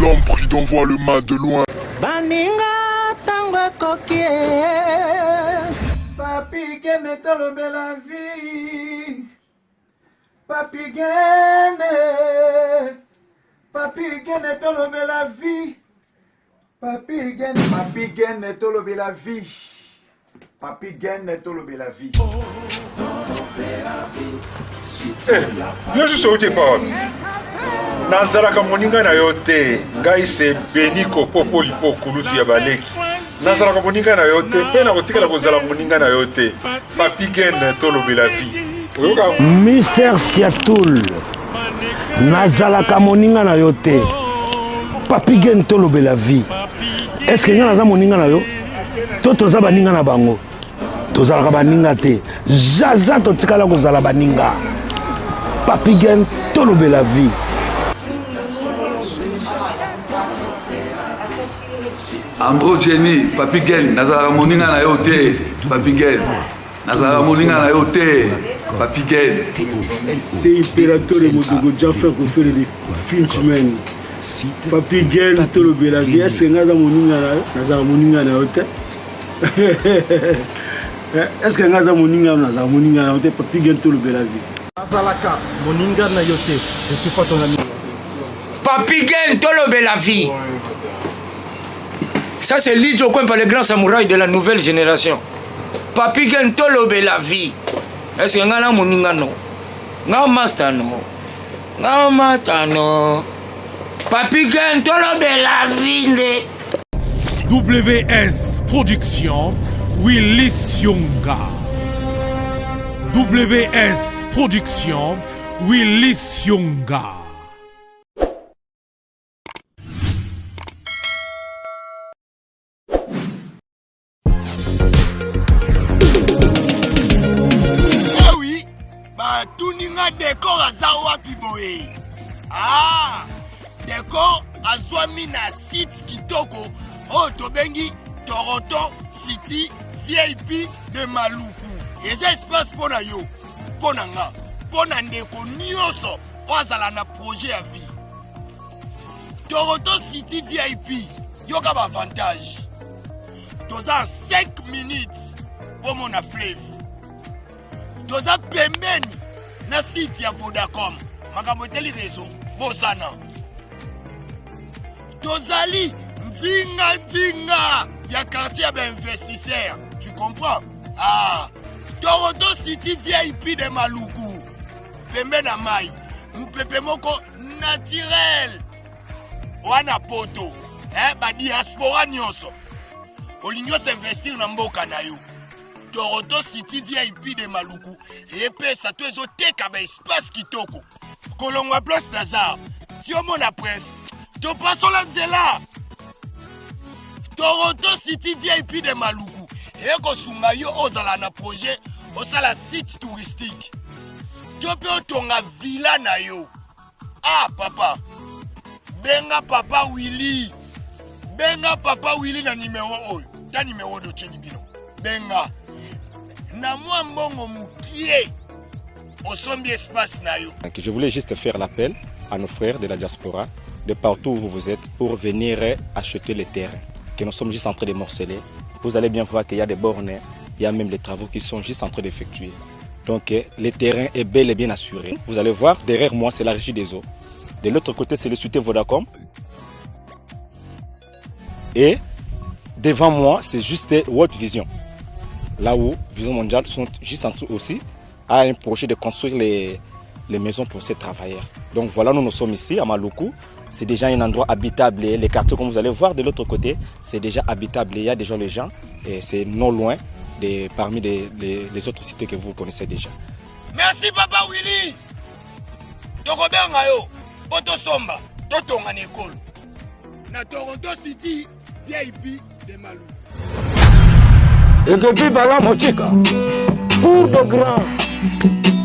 L'homme prudent voit le mal de loin. Baninga tango ekoki eh. Papi Gene tolobela vie Papi Gene Papi Gene tolobela vie Papi Gene Papi Gene tolobela vie Papi Gene tolobela vie Eh, yo susu outi epa wapi nazalaka moninga na yo te ngai se beniko popolipo kulutu ya baleki nazalaka moninga na yo te mpe nakotikala kozala moninga na yo te papi gen tolobela vie oyoka Mister Siatul, nazalaka moninga na yo te. Papi Gen tolobela vie. Est-ce que nga naza moninga na yo? To toza baninga na bango? Tozalaka baninga te. Zaza totikala kozala baninga. Papi Gen tolobela vie. Ambro Jenny, Papi Gen, nazalaka moninga na yo te, Papi Gen. Nazalaka moninga na yo te, Papi Gen. C'est Imperatore Modogo Jaffer Kofere de Finchman. Papi Gen tolobela vie, est-ce que nga aza moninga na yo? Nazalaka moninga na yo te. Est-ce que nga aza moninga na yo? Nazalaka moninga na yo te, Papi Gen tolobela vie. Nazalaka moninga na yo te, je suis pas ton ami. Papi Gen tolobela vie. Ça c'est Lidjo Kwempa, le grand samouraï de la nouvelle génération. Papi Gen tolobela vie. Est-ce que nga na moninga no? Nga master no? Nga mata no? Papi Gen tolobela vie nde. WS Production, Willy Sionga. WS Production, Willy Sionga. Ewi batuni nga decor aza wapi boye ah decor azwami na site kitoko oyo tobengi toronto city vip de maluku eza espace mpo na yo mpo na nga mpo na ndeko nyonso oyo azala na projet ya vie Toronto City VIP yoka ba avantage toza 5 minutes bomona fleuve toza pembeni na site ya Vodacom makambo etali réseau bosana tozali nzinga nzinga ya quartier ya bainvestisseur tu comprends ah Toronto City VIP de Maluku pembe na mai mopepe moko naturel wana poto eh, badiaspora nyonso olingi osinvestir na mboka na yo toronto city vip de maluku epesa to ezoteka baespace kitoko kolongwa place nazar tiomona prince topasola nzela toronto city vip de maluku ekosunga yo ozala na projet osala site touristique to mpe otonga villa na yo ah papa benga papa willi benga papa willi na nimero oyo ta nimero oyo totyeli bino benga na mwa mbongo mokie osombi espace na yo Je voulais juste faire l'appel à nos frères de la diaspora, de partout où vous êtes, pour venir acheter les terrains que nous sommes juste en train de morceler. Vous allez bien voir qu'il y a des bornes, il y a même les travaux qui sont juste en train d'effectuer. Donc le terrain est bel et bien assuré. Vous allez voir, derrière moi, c'est la régie des eaux. De l'autre côté, c'est le cité Vodacom. Et devant moi, c'est juste World Vision. Là où Vision Mondiale sont juste en dessous aussi, a un projet de construire les maisons pour ces travailleurs. Donc voilà, nous, nous sommes ici à Maluku. C'est déjà un endroit habitable. Les quartiers, comme vous allez voir de l'autre côté, c'est déjà habitable. Il y a déjà les gens et c'est non loin de, parmi les autres cités que vous connaissez déjà. Merci Papa Willy. Tokobenga yo po tosomba totonga na ekolo na Toronto City VIP de Maluku. Ekepi Bala Mochika, cour de grand.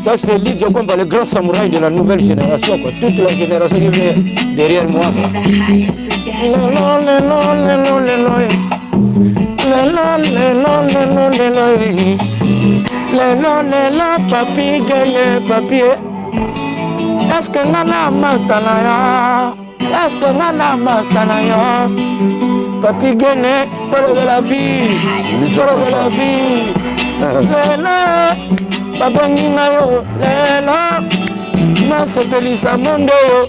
Ça c'est Lidjo Komba, le grand samouraï de la nouvelle génération, quoi. Toute la génération qui vient derrière moi, quoi. Lelo, lelo, papi, gueule, papi. Est-ce que nga na master na ya? Eske nga na masta na yo Papi Gene tolobela vie tolobela vie lelo babengi nga yo lelo nasepelisa monde oyo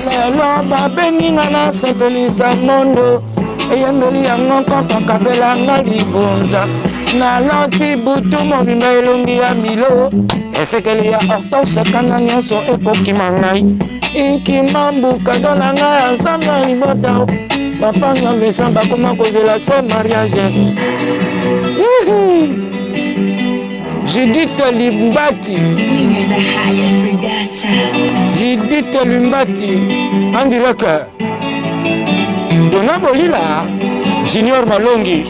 lelo babengi nga nasepelisa monde eyembeli yango kaka kabela nga libonza naloti butu mobimba elongi ya milo esekeli ya hortense kanda nyonso ekokima ngai Ikimambu kado na ngai ensemble ya libota bapanga mesa bakoma kozela se mariage Judith Limbati Judith Limbati en direct Dona Bolila Junior Malongi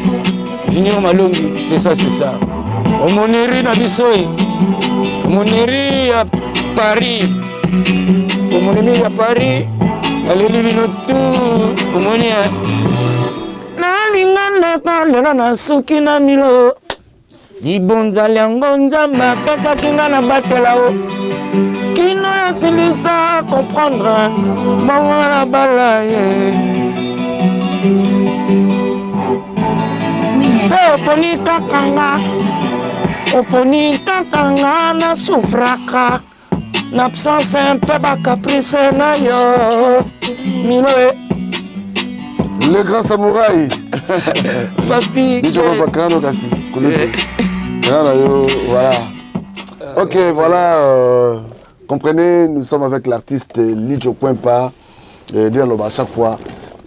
Junior Malongi c'est ça c'est ça omoneri na biso e omoneri ya Paris omonemi ya paris naleli bino tu omoni eh. nalinga ndeko lelo nasuki na milo libonza lyango nzambe apesaki nga na batela o kino esilisa comprendre bongo na bala ye mpe oponi kaka nga oponi kaka nga na souffraka na absence mpe ba caprice na yo milo e le grand samouraï papi nico bakano kasi kulutu na yo voilà ok voilà euh, comprenez nous sommes avec l'artiste Lidjo Kwempa euh, dire loba à chaque fois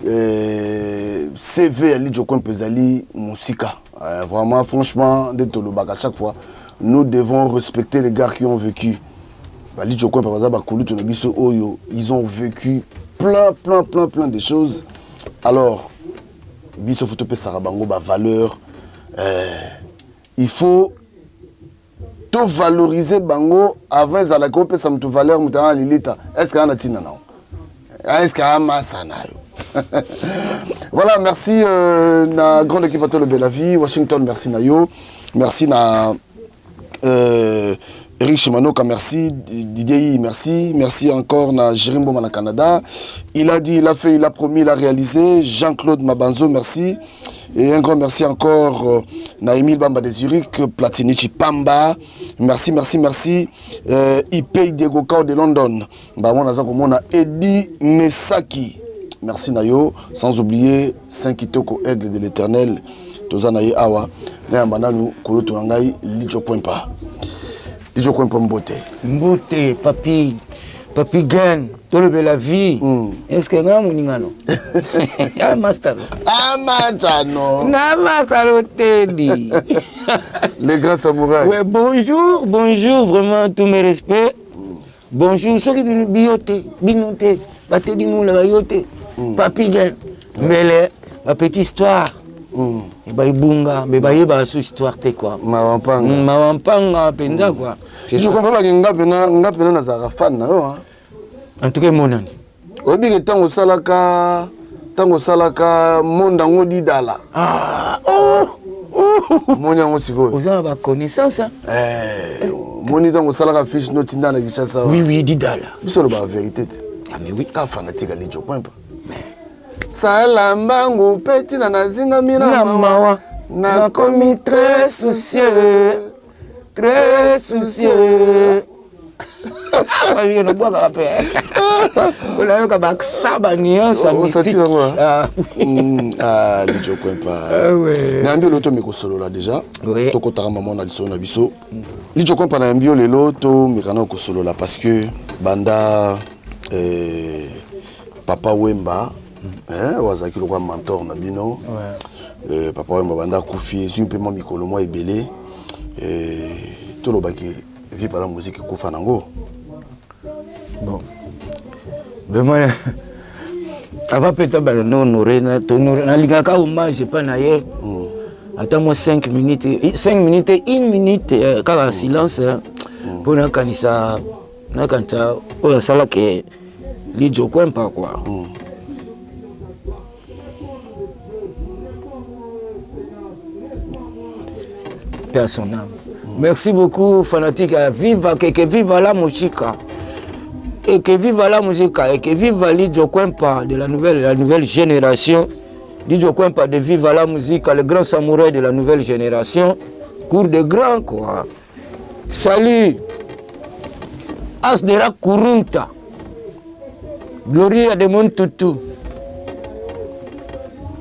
euh, CV ya Lidjo Kwempa ezali mosika euh, vraiment franchement nde tolobaka à chaque fois nous devons respecter les gars qui ont vécu Lidjo Kwempa baza bakulutu na biso oyo ils ont vécu plein plein plein plein de choses alors biso fo topesaka bango bavaleur euh, il faut tovaloriser bango avant ezalaki opesa moto valeur moto aa lilita est ce que aa na ntina na yo est ce que aa masa na yo voilà merci euh, na grande équipe atolobela vie washington merci na yo merci na euh, Eric Chimanoka, merci. Didier I, merci. Merci encore na Jérémy Boma na Canada. Il a dit, il a fait, il a promis, il a réalisé. Jean-Claude Mabanzo, merci. Et un grand merci encore euh, na Emile Bamba de Zurich, Platinichi Pamba. Merci, merci, merci. Euh, Ipei Diego Kao de London. Bah, on a Eddie Mesaki. Merci Nayo. Sans oublier Saint-Kitoko, Aigle de l'Éternel. Toza na ye awa. Nayamba nanu kulutu na ngai Lidjo Kwempa. Lidjo Kwempa mbote. Mbote papi. Papi Gen, tolobela vie. Mm. Est-ce que nga moninga no? Ah master. Ah master no. Na master oteli. Les grands samouraïs. Ouais, bonjour, bonjour, vraiment tous mes respects. Bonjour, soki bino biyo te, bino te, bateli mula bayo te. Mm. Papi Gen, mbele ba petite histoire. Mm. E ba ibunga, mais ba yeba sous histoire te quoi. Mawampanga. Mm, mawampanga penza mm. quoi. Je comprends pas que nga pena nga pena nazalaka fan na yo hein. En tout cas monani. Oyebi ke ntango osalaka ntango osalaka monde yango didala. Ah, oh. Omoni yango sikoyo. Oza na ba connaissance hein. Eh, omoni ntango osalaka fiche notinda na Kinshasa. Oui oui didala. Biso olobaka vérité te. Ah mais oui. Ka fanatique ali Lidjo Kwempa. Sala mbangu mpe ntina nazingami na mawa. Nakomi très soucieux. Très soucieux. Nobwakaka mpe olayoka baksa baniance Lidjo Kwempa nayambi yo lelo tomeka kosolola déjà tokotaka mama na lisolo na biso Lidjo Kwempa nayambi yo lelo tomeka na kosolola parce que banda eh, papa Wemba oyo azalaki lokola mentor na bino eh, papa Wemba banda akufi ezwi mpe mwa mikolo mwa ebele eh, tolobaki viva la musique ekufa nango bon vraiment avant mpe tobanda no honore nalingaka hommage epai na ye mm. ata mwa 5 minutes 5 minutes 1 minute eh, kaka mm. silence mpo mm. nakanisa nakanisa oyo asalaki Lidjo Kwempa quoi mm. Paix à son âme. Mm. Merci beaucoup, fanatique. Viva Keke, viva la Mochika. Et que viva la musique, et que viva Lidio Kwempa de la nouvelle génération. Lidio Kwempa de Viva la musique, le grand samouraï de la nouvelle génération. Cours de grand, quoi. Salut. Asdera Kurunta. Gloria de Montutu.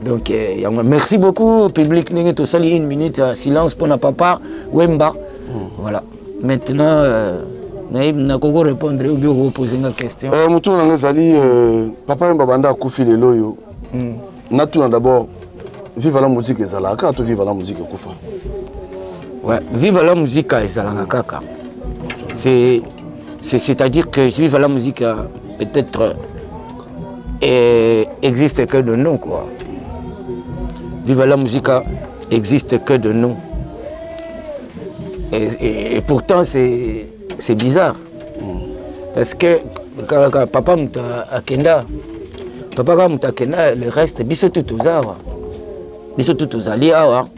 Donc, merci beaucoup, public. Nous avons une minute silence pour na papa Wemba. Voilà. Maintenant, nakoko répondre ou bien poser une question. Mutu na ngezali papa Wemba banda akufi lelo yo. Natuna d'abord viva la musique ezalaka to viva la musique ekufa. Ouais, viva la musique ezalaka kaka. C'est-à-dire que viva la musique peut-être existe que de nom, quoi. Viva la musique existe que de nom. Et pourtant c'est bizarre. Parce que quand papa akenda, papa muta akenda, le reste biso tout ozawa. Biso tout ozali awa.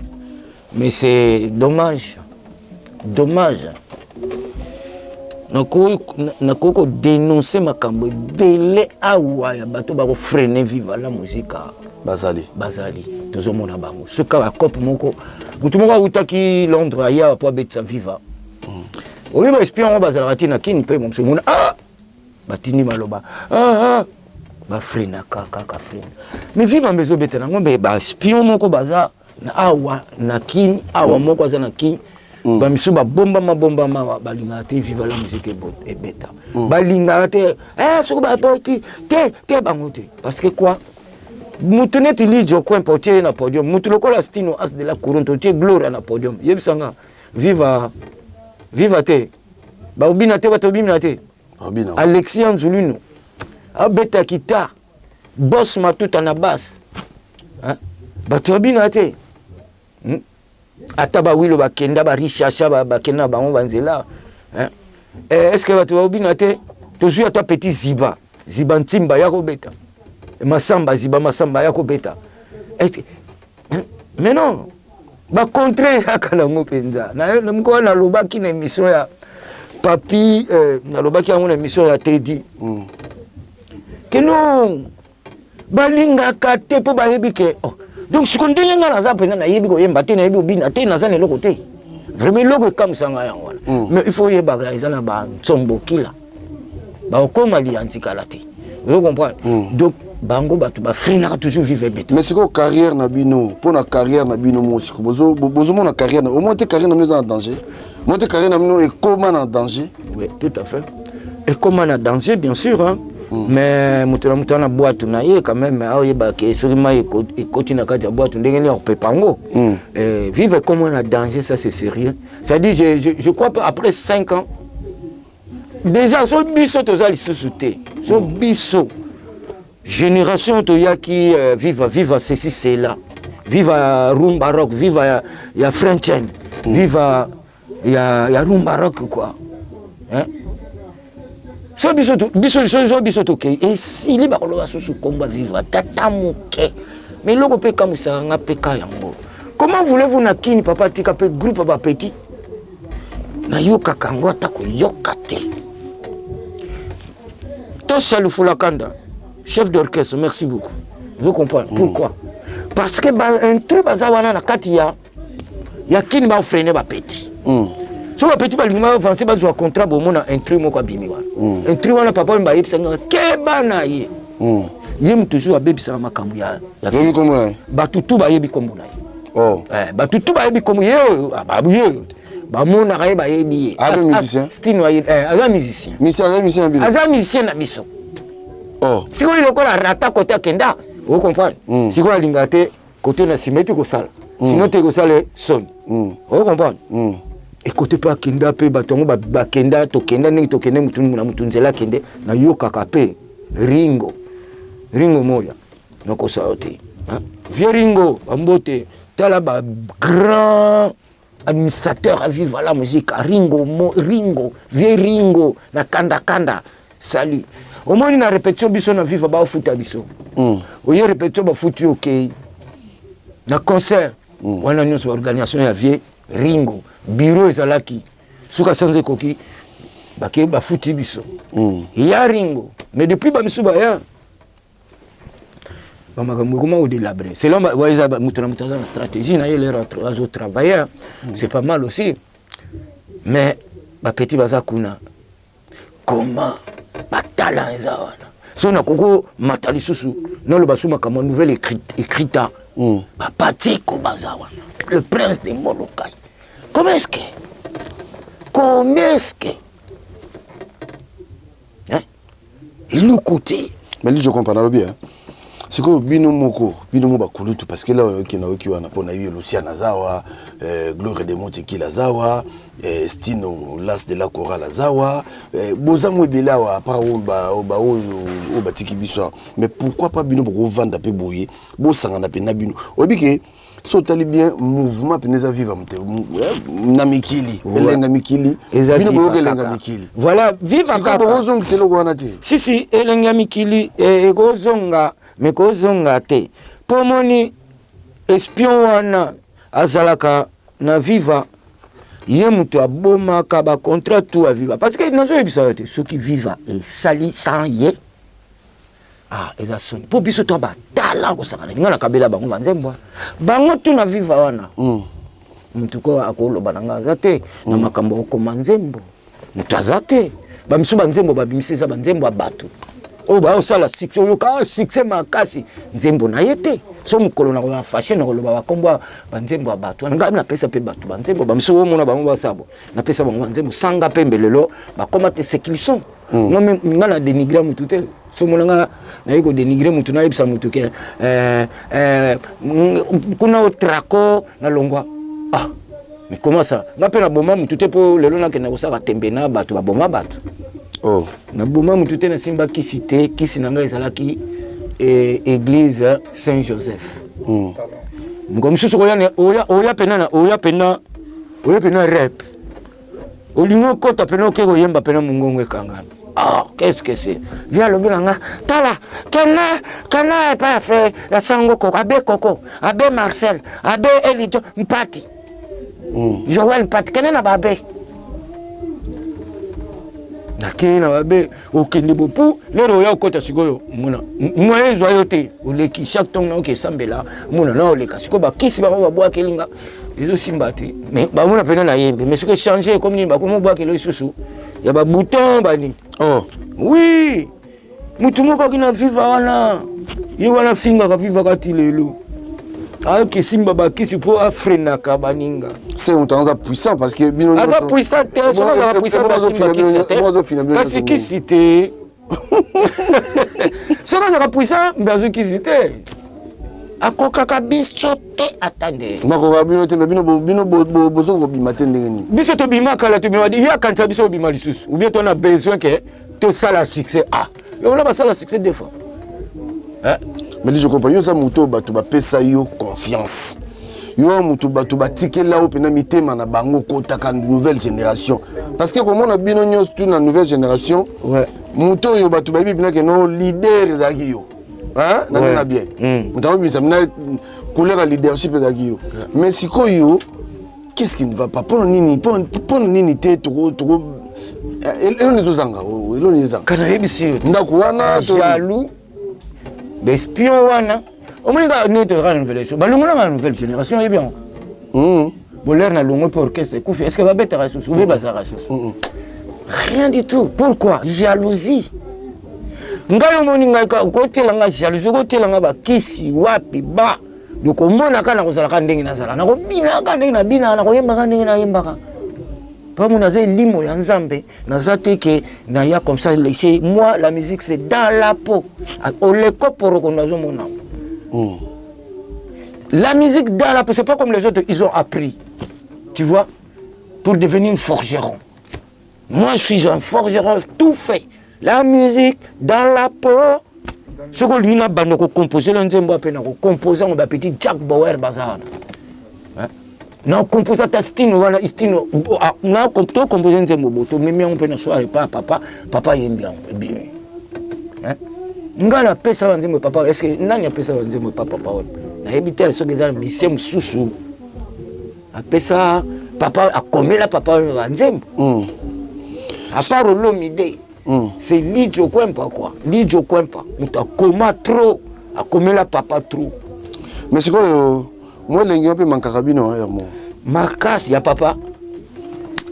Mais c'est dommage. Dommage. Nakoko dénoncer makambo ebele awa ya bato bako freiner viva la musique. Bazali. Bazali. Tozomona bango. Soka ba cop moko, mutu moko awutaki Londres aya po abetisa viva. Oyo ba espion ngo bazalaka ti na Kin pe mosusu mona, ah! Batindi maloba. Ah, ah! Ba freina kaka, kaka freina. Mais viva mbezo beta nango, mais ba espion moko baza na awa na Kin, awa moko aza na Kin. Ba misu ba bomba ma bomba ma wa, ba lingaka te viva la musique ebeta. Ba lingaka te, eh, soko ba boti, te, te bango te. Parce que quoi? Mutu neti Lidio Kwempa otie ye na podium, mutu lokola Stino As de la Couronne otie Gloria na podium. Yebisanga viva viva te. Ba obina te, bato obina te. Obina. Alexis Anzulino abeta guitare, boss matuta na basse. Hein? Bato obina te. Ata ba wilo bakenda ba richacha ba bakenda bango banzela. Hein? Eh, est-ce que bato obina te? Tozui ata petit Ziba, Ziba Ntimba ya kobeta. Masamba Ziba Masamba ya kobeta. Est-ce que, hein? Mais non. Ba contraire kaka nango penza. Na yo, moko na lobaki na émission ya Papi, na lobaki yango na émission ya Teddy. Que non. Balingaka te po bayebi ke, oh. Donc siko ndenge nga naza penza nayebi koyemba te, nayebi kobina te, naza na eloko te. Vraiment eloko ekamwisa nga yango wana. Mais il faut oyebaka eza na ba nsombokila. Ba okoma lianzikala te. Vous comprenez? Donc bango bato ba freinaka toujours vivre bête. Mais siko carrière na bino, pour na carrière na bino mo siko bozo bozo mona carrière na au moins te carrière na bino eza na danger. Moi te carrière na bino ekoma na danger. Oui, tout à fait. Ekoma na danger bien sûr hein. Mais moto na moto na boîte na ye quand même, ah, oyeba ke soki mai ekoti na kati ya boîte ndenge nini akopepa yango. Vivre comme on a danger, ça c'est sérieux. C'est-à-dire, je crois que après 5 ans, déjà, so biso toza lisusu te. So biso, génération toyaki viva, viva ceci, cela. Viva rumba rock, viva ya French chain, viva ya rumba rock quoi. Hein? So biso to, biso, so, so biso tokei, esili bakoloba susu komba vivre, tata moke. Mais eloko mpe ekamwisaka nga mpe ka yango. Comment voulez-vous na Kin, papa tika mpe groupe ya ba petit? Nayokaka yango ata koyoka te. Tosha Lufulakanda, chef d'orchestre, merci beaucoup. Vous comprenez? Pourquoi? Parce que ba intrus baza wana na kati ya Kin ba freiner ba petit. So ba petit balingi ba avancer bazwa contrat bomona intrus moko abimi wana. Intrus wana papa oyo bayebisaka nga, keba na ye. Ye mutu toujours abebisaka makambo ya Bayebi kombo na ye? Bato tu bayebi kombo na ye. Oh. Bato tu bayebi kombo ye oyo, ah, ba, ye oyo. Bamonaka ye, bayebi ye. Aza musicien? Stino ayebi, aza musicien. Musicien, aza musicien na bino? Aza musicien na biso. Oh. Sikoyo lokola rata kote akenda, o comprendre? Sikoyo alingaka te kote na nsima ete kosala. Sinon te kosala soni. O comprendre? Et kote pe akenda pe bato yango bakenda, tokenda ndenge tokende mutu na mutu nzela akende, nayokaka pe Ringo. Ringo Moya. Nakosala yo te. Hein? Vieux Ringo, bambote, tala ba grand administrateur à vivre la musique, Ringo, Mo, Ringo, vieux Ringo, na kanda kanda. Salut. Au moins na répétition biso na vivre ba futa biso. Oye répétition ba futi OK. Na concert. Wana nyonso organisation ya vieux Ringo, bureau ezalaki. Suka sanze koki. Bakei bafuti biso. Ya Ringo. Mais depuis bamisu baya bamakambo ekoma kodelabre selon eza moto na moto aza na stratégie na ye lere azotravaille mm. C'est pas mal aussi, mais bapeti baza kuna, comment batalent eza wana? So nakoki komata lisusu, naloba so makambo ya nouvelle écrita mm. Bapatiko baza wana, le prince de Molokai. Comment est-ce que, comment est-ce que, hein? Eloko te. Mais je comprends, nalobi hein. Sikoyo bino moko, bino mo bakulutu, parce que là oyoki, nayoki wana mpo nayebi Lucia nazawa, Gloire de Motikila azawa, Stino Las de la Chorale azawa, boza mo ebele awa, à part oyo baoyo oyo batiki biso awa. Mais pourquoi pas bino bokovanda mpe boye, bosangana mpe na bino? Oyebi ke so otali bien, mouvement mpena eza viva na mikili, elenga mikili, bino boyoka elenga mikili. Voilà, viva kaka. Bokozongisa eloko wana te? Si si, elengi ya mikili ekozonga, me kozonga te, mpo moni espion wana azalaka na viva, ye moto abomaka bacontrat tout ya viva, parce que nazoyebisa yo te, soki viva esali sans ye, ah, eza soni mpo biso to batala kosakana. Nga nakabela bango banzembo, bango tu na viva wana. Motu ko akoloba na nga aza te na makambo ya kokoma nzembo, moto aza te. Bamisu banzembo babimisi eza banzembo ya bato oyo baosala succès, oyoka succès makasi, nzembo na ye te. So mokolo na koloba fashe, na koloba bakombo ya banzembo ya bato wana, ngai napesa mpe bato banzembo. Bamisu omona bango basabo, napesa bango banzembo sanga pembe, lelo bakoma te ce qu'ils sont. Nga na dénigre motu te. So mona nga naye kodénigre motu, nayebisa motu ke kuna otrako nalongwa. Ah, mais comment ça? Nga mpe naboma motu te mpo lelo nakende kosala tembe na bato baboma bato. Oh. Naboma motu te, nasimba kisi te. Kisi na ngai ezalaki église Saint Joseph. Moko mosusu oya pena, oya pena, oya pena rep, olingi okɔta pena, oke koyemba pena, mongongo ekangami. Ah, qu'est-ce que c'est? Viens, alobi na nga, tala, kende, kende epai ya frère ya sango koko, abe koko, abe Marcel, abe Elito Mpati, Joel Mpati, kende na babe. Nakei na babe, okende bopu lero oya okɔta sikoyo, mona moyen ezwa yo te, oleki chaque ntongo na oke esambela, mona na oleka sikoyo, bakisi bango babwakeli nga ezosimba te, mais bamona mpena nayembi. Mais soki echange ekomi nini? Bakomi obwakela lisusu ya babouton banini. Oh. Oui, motu moko aki na viva wana, ye wana afingaka viva kati lelo, ayoki esimba bakisi mpo afrenaka baninga. C'est moto aza puissant, parce que bino aza puissant te. Soki azala puissant, asimba kisi te, kasi kisi te. Soki azalaka puissant, mbe azwi kisi te, akokaka biso te, ata nde. Bakokaka bino te, me bino bino bozo kobima te, ndenge nini? Biso tobima kala, tobima. Ye akanisa biso obima lisusu, ou bien tona besoin ke tosala succès. Ah, yo wana basala succès deux fois. Mais je comprends, yo oza moto oyo bato bapesa yo confiance, yo wana moto bato batikela yo mpena mitema na bango, kotaka nouvelle génération, parce que komona bino nyonso tu na nouvelle génération, moto oyo bato bayebi mpena ke no leader ezalaki yo na ndenge bien, moto akobimisa mpena couleur ya leadership ezalaki yo. Mais sikoyo, qu'est-ce qui ne va pas? Mpona nini, mpona nini te? Toko eloni ezozanga, eloni ezanga. Kana yebisi yo. Ndako wana. Jaloux, baespion wana, omoni kaka nde tozaka na nouvelle balongola na nouvelle génération, oyebi yango bolere na longo mpe orchestre ekufi. Est ce que babetaka susu obe bazalaka susu? Rien du tout. Pourquoi jalousie? Ngai omoni ngai, okotela ngai jalousie, okotela ngai bakisi wapi ba dokomonaka, nakozalaka ndenge nazala, nakobinaka ndenge nabinaka, nakoyembaka ndenge nayembaka, mpo naza elimo ya Nzambe. Naza te ke naya comme ça. Laissez moi, la musique, c'est dans la peau. Oleko poroko nazomona la musique dans la peau. C'est pas comme les autres, ils ont appris, tu vois, pour devenir forgeron. Moi, je suis un forgeron tout fait, la musique dans la peau. Soki olingi na banda kocompose na nzembo, ape na kocompose yango, bapetit Jack Bower baza wana na compose, ata stino wana, stino na tocompose nzembo bo, tomemi yango mpe na soir epa papa, papa ayembi yango, ebimi. Ngai napesa banzembo papa. Est ce que nani apesa banzembo epa papa wana? Nayebi te soki eza na misie mosusu apesa papa, akomela papa wana banzembo. À part Olomide, c'est Lidjo Kwempa quoi. Lidjo Kwempa moto akoma trop, akomela papa trop. Mais sikoyo mwa elengi mpe mankaka bino hermo. Makasi ya papa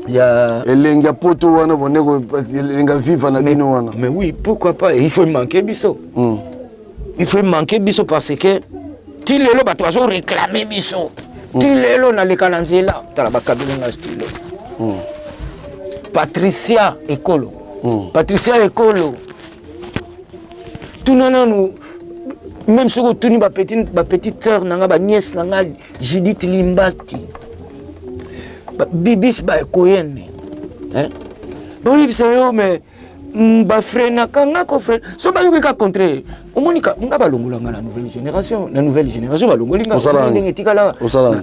ya elengi ya poto wana boneko elengi ya viva na bino wana. Mais oui, pourquoi pas, il faut manquer biso. Il faut manquer biso parce que ti lelo bato bazo réclamer biso. Ti lelo naleka na nzela, tala bakabeli nga stylo. Patricia Ekolo. Patricia Ekolo. Tuna nanu même soki otuni bapetite sœur na nga, banièce na nga Judith Limbaki, Bibis Bakoyene, boyebisa yo, mais bafreinaka nga kofreiner so bayoki ka contre. Omoni nga balongola nga na nouvelle génération, na nouvelle génération balongoli nga ndenge etikala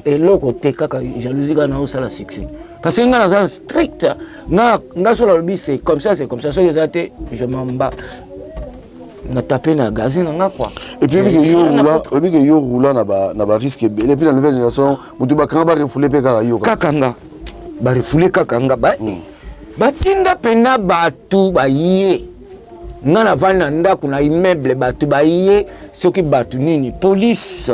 eloko te, kaka jalousie kaka na osala succès, parce que nga naza strict. Nga so nalobi c'est comme ça, c'est comme ça. Soki eza te, je m'en bats, na tape na gazi na nga quoi. Et puis oyebi ke yo roula na barisque ebele. Et puis na nouvelle génération, motu bakanga barefoulé mpe kaka yo. Kaka nga barefoulé, kaka nga batinda mpena bato baye. Nga navandi na ndako na immeuble, bato baye, soki bato nini, police,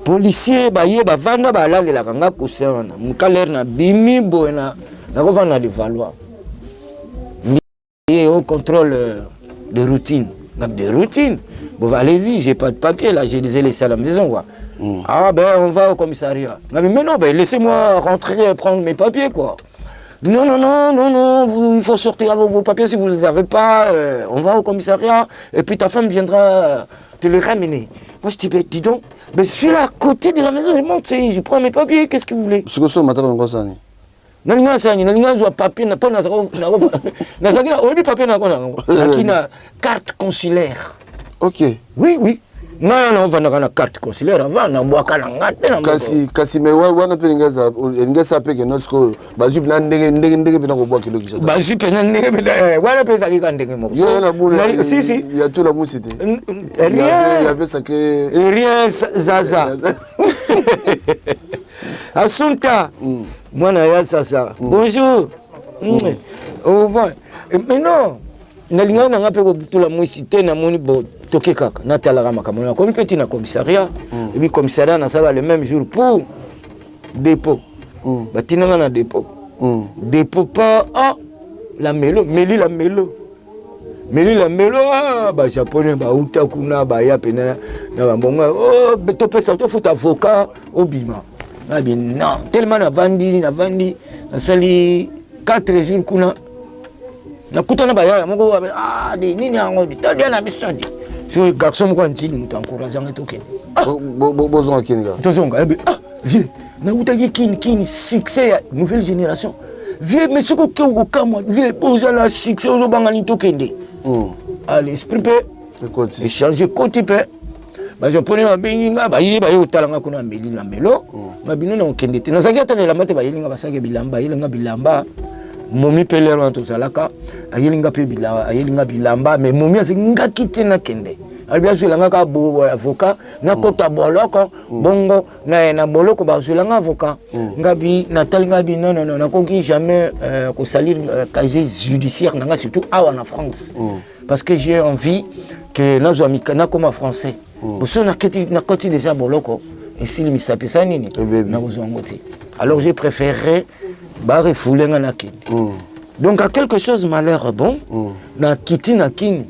policier baye, bavanda, balalelaka nga coussin wana. Mokalere na bimi boye, nakovanda na Levallois et au contrôle de routine. De routine. Bon, allez-y, j'ai pas de papier là, je les ai laissés à la maison, quoi. Ah ben, on va au commissariat. Mais non, ben, laissez-moi rentrer et prendre mes papiers, quoi. Non, non, non, non, non, vous, il faut sortir avec vos papiers si vous ne les avez pas. On va au commissariat et puis ta femme viendra te les ramener. Moi, je dis, ben, dis donc, ben, je suis là à côté de la maison, je monte, je prends mes papiers, qu'est-ce que vous voulez? Ce que ça, maintenant, on va Nalinga asani, nalinga azwa papier mpo nazalaki na, oyebi papier nako nango, nazalaki na carte consulaire. Oui, ngai na ovandaka na carte consulaire avant, nabwaka na nga te. Kasi mais wana mpe elingi esa mpe keno sikoyo bazwi mpena ndenge ndenge ndenge mpena kobwaka eloko Kinshasa. Bazwi mpena ndenge mpena wana mpe ezalaki ka ndenge moko. Yo na bule. Si si. Ya tout la musi te. Rien. Il y avait sacré. Rien zaza. Asunta. Mwana ya sasa. Bonjour. Au revoir. Mais non, nalingaki na nga mpe kobutula mwisi te. Namoni bo toke kaka natalaka makambo, nakomi mpe ti na commissariat. Ebi commissariat nasala le même jour pour dépôt, batindanga na dépôt. Dépôt pa, ah, la melo meli, la melo meli, la melo. Ah, bajaponais bauta kuna, baya pene na bambongo. Oh, topesa, tofuta avocat, obima. Nabi non, tellement navandi, navandi, nasali 4 jours kuna. Nakutana bayaya moko, ah, de nini yango tolia na biso di so garçon moko antili moto encourage nga, tokende. Bozonga kini kaka. Tozonga ebe. Ah vieux, nautaki kini kini, succès ya nouvelle génération, vieux. Mais soki oke okokamwa, vieux, ozala succès, ozobanga nini? Tokende. Ah, l'esprit mpe échange ekoti mpe. Bajaponais babengi nga, baye, baye kotala nga kuna, ameli na melo nga bino na kokende te. Nazalaki ata na elamba te, bayeli nga basaki bilamba, ayeli nga bilamba. Momi mpe lero wana tozalaka, ayeli nga mpe bilamba, ayeli nga bilamba. Mais momi azengaki te nakende, alobi azwela nga kaka avocat, nakota boloko. Bongo na boloko bazwela nga avocat. Ngabi natali, ngabi non, non, non, nakoki jamais kosalir casier judiciaire na nga, surtout awa na France, parce que j'ai envie que nazwa nakoma français. Boso nakoti déjà boloko, esili misapi, esa nini, nakozwa yango te. Alors j'ai préféré barefouler nga, nakende. Donc à quelque chose malheur bon, nakiti na kini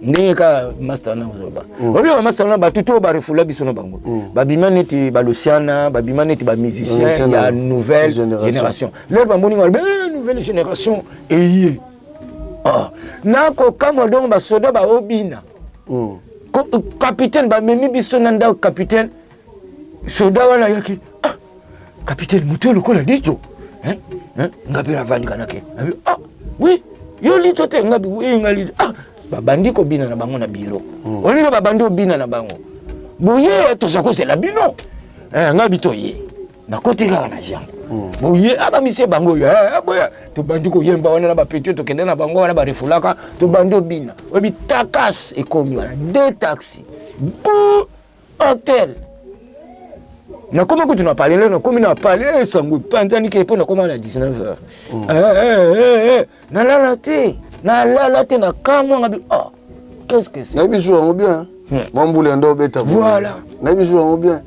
ndenge kaka master na kozoloba. Oyebi bamaster na bato to barefouler biso na bango, babima neti baluciana, babima neti bamusicien ya nouvelle génération. Lelo bamoni nga, balobi nouvelle génération eye. Nakokamwa, donc basoda baobina, capitaine bamemi biso na ndako. Capitaine soda wana ayaki: "Ah, capitaine, moto lokola Lijo." Nga mpe navandika nake: "Ah oui, yo Lijo te?" Nga bi: "Oui, nga Lijo." Ah, babandi kobina na bango na biro. Olinga babandi kobina na bango boye: "Toza kozela bino." Nga bi: "Toye." Nakoti kaka na jambo boye, abamisie bango oyo boya. Tobandi koyemba wana na bapetits, tokende na bango wana, barefulaka, tobandi obina. Oyebi takas ekomi wana, deux taxi bu hotel. Nakoma kutu na palais, nakomi na palais sango epanzani ke mpo nakoma na 19 heures. Eh, eh, eh, eh. Nalala te, nalala te, nakamwa ngabi oh, qu'est-ce que c'est? Nayebi jour yango bien. Mwa mbula nde obeta boye. Voilà. Nayebi jour yango bien.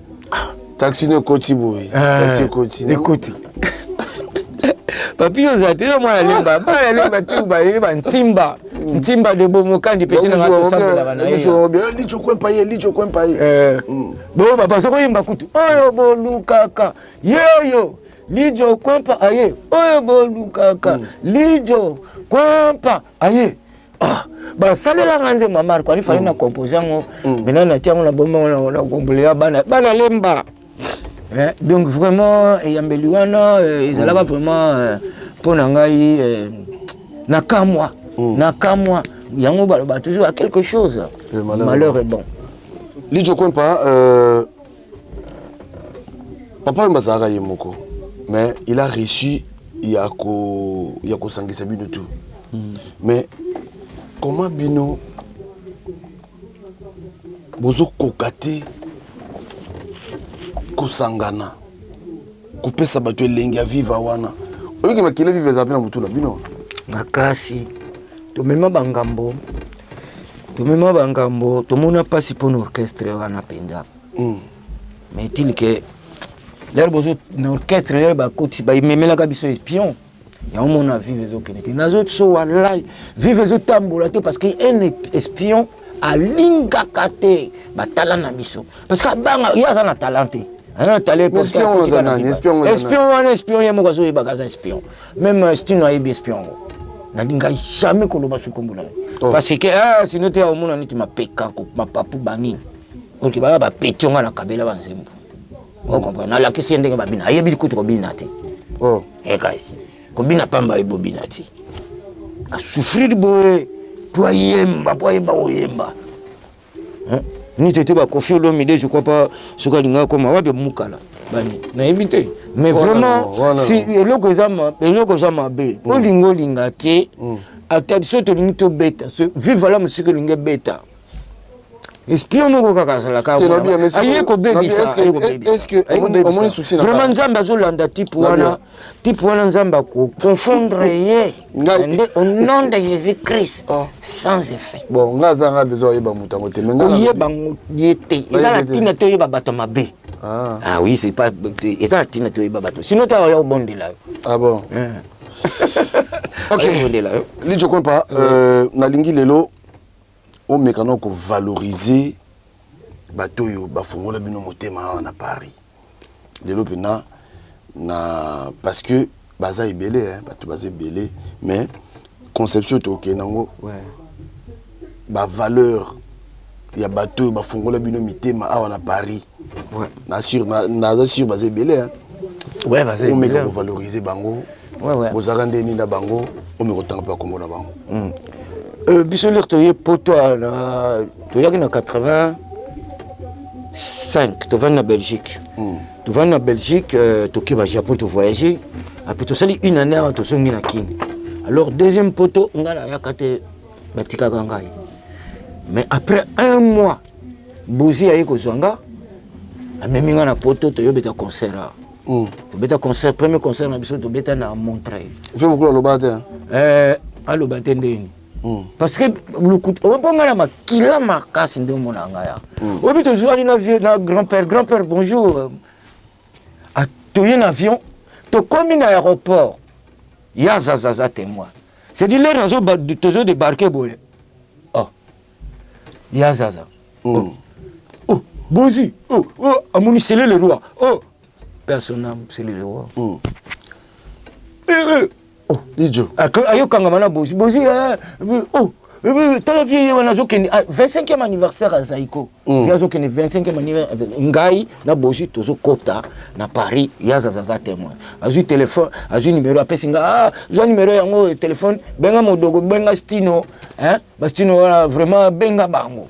Taxi no ekoti boye. Taxi ekoti. Ekoti. Papi oza te yo mwana lemba, bana lemba tu baye ba ntimba. Ntimba de bomokandi peti na ngato sambelaka na ye. Jour yango bien. Licho kwempa ye, licho kwempa ye. Bo baba sokoyemba kutu. Oyo bolukaka. Yeyo. Lijo kwempa aye. Oyo bolukaka. Lijo kwempa aye. Ah, basalelaka nzembo ya Marco, alifali na compose yango. Maintenant natia yango na bomba yango na kombolela bana bana lemba. Eh, donc vraiment eyambeli wana ezalaka vraiment mpo na ngai nakamwa nakamwa yango baloba toujours à quelque chose malheur est bon. Lijo Kwempa, papa oyo bazalaka ye moko, mais il a reçu ya ko ya kosangisa bino tout. Mais comment bino bozokoka te kosangana kopesa bato elengi ya viva wana? Oyoki makele viva ezala mpe na motu na bino makasi. Tomema bangambo, tomema bangambo, tomona mpasi mpona orchestre wana mpenza. Mais est-il que lere bozo na orchestre, lere bakoti bamemelaka biso espion yango, mona vive ezokende te. Nazo biso walai vive ezotambola te parce que un espion alingaka te batala na biso, parce que abanga ye aza na talent te, aza na talent. Espion wana, espion ye moko azoyebaka aza espion. Même Stino ayebi espion yango. Nalinga jamais koloba sukombo na ye parce que ah, sino te aomona neti mapeka mapapu banini oke baya bapeti nga na kabela banzembo. Ocomprendre? Nalakisi ye ndenge babina, ayebi kutu kobina te. Kasi kobina pamba ayebi obina te, asouffrir boye po ayemba, po ayeba koyemba niti te. Bakofi Olomide, je crois pas soki alingaka koma wapi mukala bani, nayebi te. Mais vraiment si eloko eza eloko eza mabe, olinga olinga te, ata biso tolingi tobeta vive la mosika, olingi ebeta, espion moko kaka azalaka aye kobebisa. Vraiment Nzambe azolanda type wana, type wana Nzambe akoconfondre ye nde au nom de Jésus Christ, sans effet. Bon, nga aza nga besoin oyeba moto yango te. Koyeba ye te eza na ntina te, oyeba bato mabe. Ah oui, c'est pas eza na ntina te oyeba bato, sinon ta oya obondela yo. Ah bon, ok. Lijo Kwempa, nalingi lelo omeka na kovaloriser bato oyo bafongola bino motema awa na Paris lelo mpena na, parce que baza ebele, bato baza ebele, mais conception tokende yango, bavaleur ya bato oyo bafongola bino mitema awa na Paris, naza sûr baza ebele. Omeka kovaloriser bango, bozalaka nde nini na bango, omeka kotanga mpe bakombo na bango. Biso lere toye poto, toyaki na 85, tovandi na Belgique. Tovandi na Belgique, toke bajapon, tovoyage, après tosali une année awa, tozongi na Kini. Alors deuxième poto ngai nayaka te, batikaka ngai, mais après un mois Bozi aye kozwa nga, amemi nga na poto, toyobeta concert awa. Tobeta concert, premier concert na biso tobeta na Montreuil. Fe mokolo aloba te? Aloba te ndeni, parce que mpo ngai na makila makasi nde omona ngai ya oyebi. Tozwani na vieux, na grand père. Grand père, bonjour. Toye na avion, tokomi na aéroport, ya zazaza témoin, c'est dit l'heure tozo débarquer boye, oh ya zaza, oh, oh Bozi, oh, oh, amoni Sele le roi, oh personne, c'est le roi. Eh, eh. Oh. Lijo. Ayokangama na Bozi. Bozi, eh, oh tala vie ye wana azokende 25e anniversaire ya Zaiko. Vie azokende 25e anniversaire, ngai na Bozi tozokota na Paris, ya zazaza témoin. Azwi téléphone, azwi numéro, apesi nga: ah, zwa numéro yango, téléphone, benga Modogo, benga Stino, hein? Bastino wana vraiment, benga bango.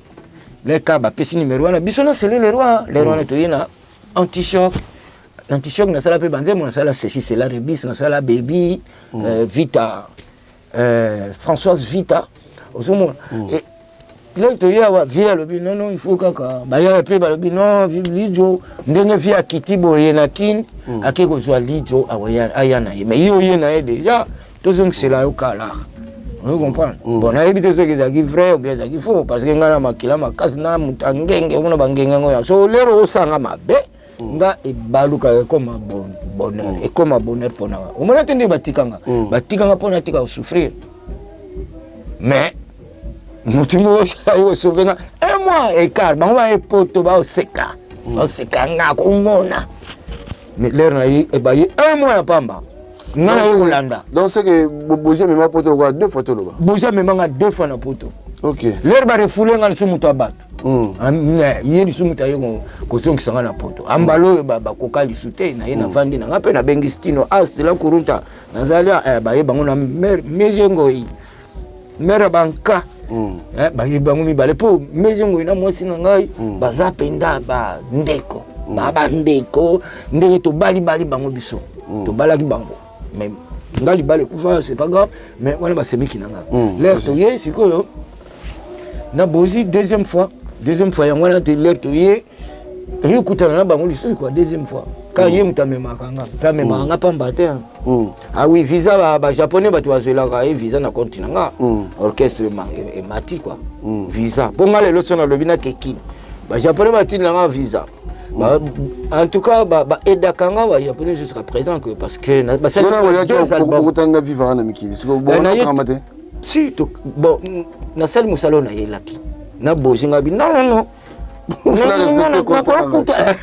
Leka bapesi numéro wana biso na Sele le roi. Lero wana toye na antichoc. Antichoc nasala mpe banzembo, nasala ceci cela rebis, nasala baby, vita, Françoise Vita, ozomona. Lelo toye awa, vie alobi non non, il faut kaka bayaya mpe balobi non, Lidjo ndenge vie akiti boye na Kin, ake kozwa Lidjo aya na ye, mais ye oye na ye déjà, tozongisela yo kala. Ozo comprendre? Bon, nayebi te soki ezalaki vrai ou bien ezalaki faux, parce que ngai na makila makasi na moto ya ngenge, omona bangenge yango ya so lero osanga mabe. Nga ebaluka ekoma bonheur, ekoma bonheur mpona nga. Omona te nde batikanga, batikanga mpo natika kosouffrir, mais motu moko ayi kosauve nga un mois écart, bango baye poto, baoseka, baoseka nga komona, mais l'heure na ye ebaye un mois ya pamba, nga na ye kolanda. Donc c'est que Bozi amema poto lokola deux fois, toloba. Bozi amema nga deux fois na poto. L'heure barefoule nga lisusu, moto ya bato, ye lisusu moto aye kozongisa nga na poto, ambala oyo bakoka lisu te na ye. Navandi na nga mpe nabengi Stino As de la Kurunta, nazali baye bango na Meje Ngoi, mare ya banka, baye bango mibale, mpo Meje Ngoi na mwasi na ngai baza mpenza bandeko, bandeko ndenge tobalibali bango, biso tobalaki bango, mais nga libala ekufa, c'est pas grave, mais wana basemiki na nga. L'heure toye sikoyo na Bozi deuxième fois, deuxième fois yango wana te, l'heure toye, toye kutana na bango lisusu quoi, deuxième fois ka ye moto amemaka nga mpe amemaka nga pamba te. Ah oui, visa, bajaponais bato bazwelaka ye visa na compte na nga, orchestre emati quoi, visa mpo nga lelo so nalobi nakekini, bajaponais batindi na nga visa. En tout cas, baaidaka nga bajaponais jusqu'à présent que parce que okutani na Viva na mikili sikoyo te? Si, bon, nasali mosala oyo nayelaki na Bozi, nga bi non non non, nakokuta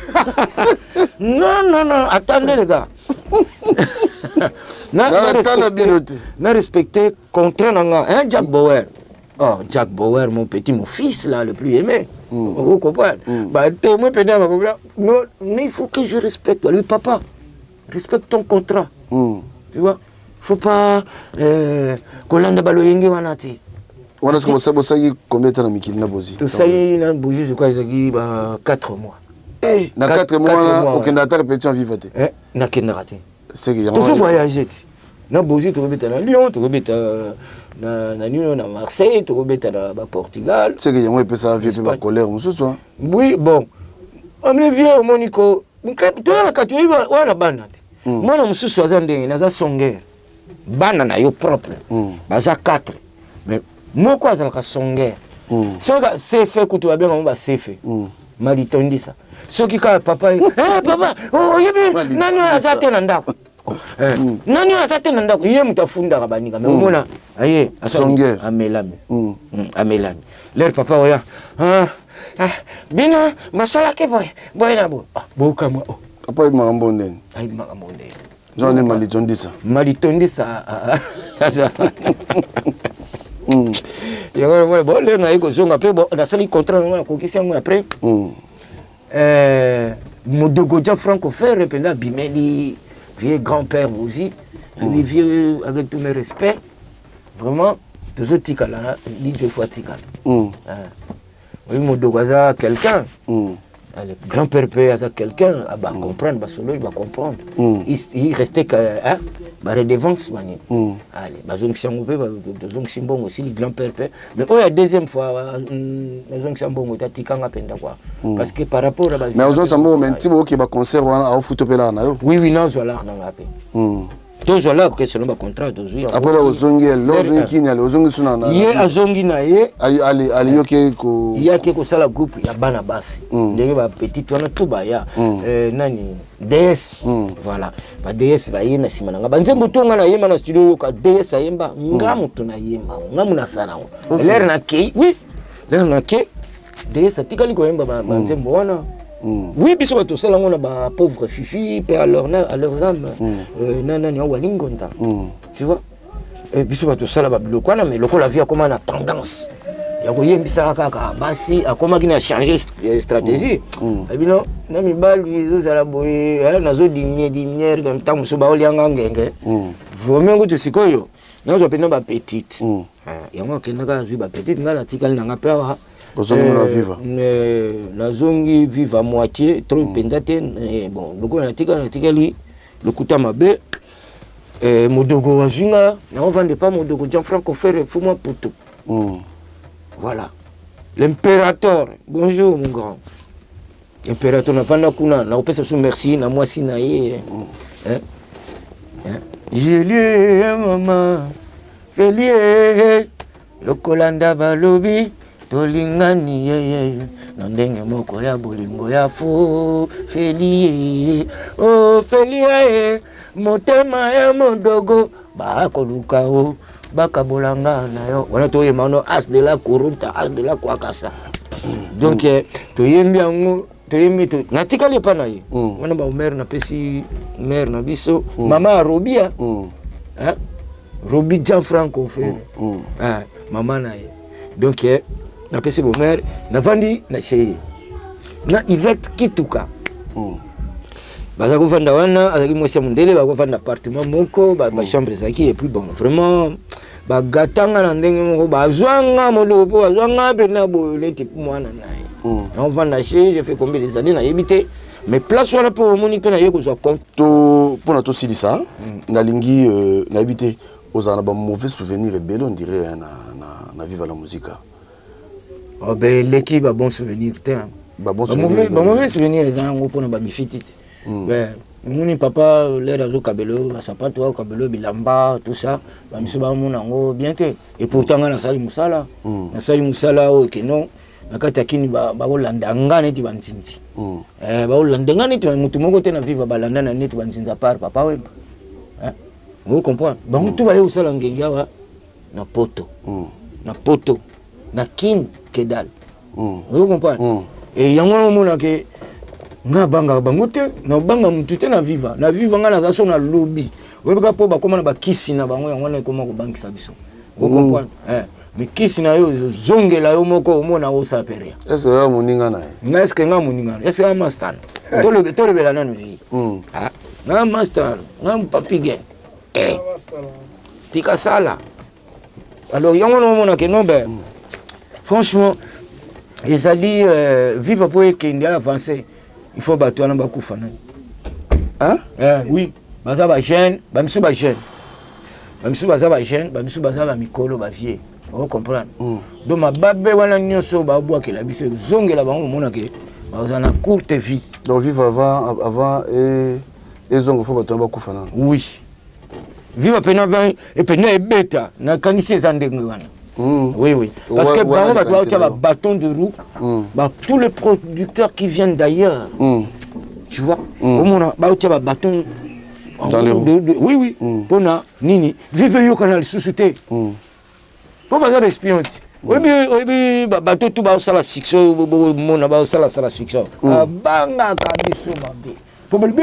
non non non, attendez les gars, na respecté contrat na nga, hein. Jack Bauer, oh Jack Bauer, mon petit, mon fils là le plus aimé, vous comprenez, bah témoin peut-être, non, mais il faut que je respecte lui. Papa, respecte ton contrat, tu vois, faut pas kolanda baloyenge wana te. Wana soki bosali combien ta na mikili na Bozi? Tosali na Bozi, je crois ezalaki ba 4 mois. Na 4 mois wana okenda ata répétition Viva te? Nakendaka te, tozo voyage ti na Bozi, tokobeta na Lyon, tokobeta na nino na Marseille, tokobeta na baportugal. Seke yango epesaka vie mpe bacolère mosusu. Oui, bon, amle vie omoni ko toya na kati wana bana te, mwana mosusu aza ndenge naza songere, bana na yo propre baza 4, mais moko azalaka songere, soki sefe kutu babengango basefe malitondisa, soki kaka papa, papa oyebi nani oyo aza te na ndako, nani oyo aza te na ndako, ye moto afundaka baninga, mais omona aye amelami, amelami, l'heure papa oya, bino basalaki boye boye na boye, bokamwa. Papa ayebi makambo ndeni? Ayebi makambo ndeni? Nzwa nde malitondisa. Malitondisa yango. Bon, lelo naye kozonga mpe, bon, nasali contrat nango, nakokisi yango. Après Modogo Dia Franco Ferre mpenza abimeli vieux grand père Bozi, abi vieux, avec tous mes respects, vraiment tozotikala, Lidjo faut atikala. Oyi Modogo aza quelqu'un, le grand père mpe aza quelqu'un, bacomprendre, basololi, bacomprendre, il restait que baredevance banini, ale bazongisi yango mpe tozongisi mbongo osili grand père mpe. Mais oyo ya deuxième fois nazongisa mbongo te, atikanga mpenza quoi, parce que par rapport à mais ozongisa mbongo, mais nti bookee baconcert wana, aofuta mpe laka na yo? Oui, nazwa lare nanga mpe, tozwa lare ke selon bacontrat tozwi. Après ozongi, ele ozongi kini, ale ozongi suna na ye, azongi na ye. Ale yoki ko ye ake kosala groupe ya bana basi, ndenge bapetite wana tu baya nani DS, voilà, ba DS baye na nsima na nga, banzembo to nga nayemba na studio, oyoka DS ayemba, nga moto nayemba, nga mo nasala yango. L'heure nakei, oui, l'heure nakei, DS atikali koyemba banzembo wana. Oui, biso bato tosala yango na bapauvre Fifi mpe à leurs âmes, na nani awali ngonda, tu vois, biso bato tosala babiloko wana, mais lokola vie akóma na tendance ya koyembisaka kaka basi, akomaki na changer stratégie abino na mibali ezozala boye, nazodiminuer diminuer ntango mosusu baolianga ngenge vomi kutu. Sikoyo nazwa mpena bapetite yango, akendaka azwi bapetite, ngai natikali nanga mpe awa. Ozongi na Viva? Nazongi Viva moitié, trop mpenza te. Bon, lokola natikali, natikali lokuta mabe, Modogo azwi nga, naovande pa Modogo Jean Franco Ferre Fuma Putu. Voilà. L'impérateur, bonjour mon grand. Impérateur navanda kuna, nakopesa biso merci na mwasi na ye. Hein? Hein? Julie mama Felie lokolanda balobi tolingani yeye na ndenge moko ya bolingo ya fo Felie oh Felie motema ya modogo bakoluka o bakabola nga na yo wana toyemba wana as de la corrupta as de la kwakasa donc eh, toyembi yango toyembi to natikali epa na ye mm. wana baomere napesi mare na biso mm. mama ya robia mm. eh? robi gianfranco fere mm. mm. eh, mama na ye donc eh, napesi bomere navandi na chez ye na ivete kituka mm. baza kovanda wana azalaki mwasi ya mondele bakovanda appartement moko bachambre mm. ezalaki et puis bon vraiment bagatanga na ndenge moko bazwanga moloko mpo bazwanga mpena boye neti mwana na ye mm. naovanda chez je fais combien des années nayebi te mais place wana mpo omoni mpe naye kozwa compte to mpona tosilisa mm. nalingi euh, nayebi te ozala na bamauvais souvenir ebele on dirait na, na, na viva la musica Oh, ben eleki ba bon souvenir te ba bon souvenir ba mauvais souvenir eza yango mpona ba mifiti te hmm. ben omoni papa lere azokabela yo basapato akabela yo bilamba tout ça bamisu bamona yango bien te et pourtant ngai nasali mosala hmm. nasali mosala oyo ke non na kati ya kini bakolanda nga neti banzinzi hmm. eh, bakolanda nga neti motu moko te na viva balanda na neti banzinzi apart papa wemba o comprendre bango tu baye kosala ngenge awa na poto mm. na poto na kin kedal mm. ozo comprendre mm. e yango wana omona ke nga abangaka bango te nabanga motu te na viva na viva nga naza so na lobi oyebika mpo bakóma na bakisi na bango yango wana ekóma kobangisa biso ocomprendre mm. eh. mais kisi na yo ezozongela yo moko omona osala mpe rien est ce que moninga na ye nga est ce que nga moninga est ce que nga master tolobela nanu vie mm. ah, nga master nga papi gen eh. tika sala alors yango wana omona ke non ben franchement ezali euh, viva mpo ekende avance il faut bato wana bakufa nani hein? eh, oui baza bajeune bamisusu bajeune bamisusu baza bajeune bamisusu baza bamikolo bavie o comprendre mm. donc mababe wana nyonso babwakela biso ezongela bango omonake baza na courte vie donc vive avant avant ezonga fo bato wana bakufa nano oui viva pena epena ebeta nakanisi eza ndenge wana Mm. Oui, oui. Parce que bango bato bautia ba bâton de roue, mm. ba, tous les producteurs qui viennent d'ailleurs, mm. tu vois, mm. omona bautia ba bâton dans les roues. De, de, oui, oui. Mm. Pona nini, vive yokana lisusu te. Mm. Po baza ba espion ti. Oyebi oyebi bato tout baosala succès bomona baosala sala succès. Babangaka biso mabe. Po balobi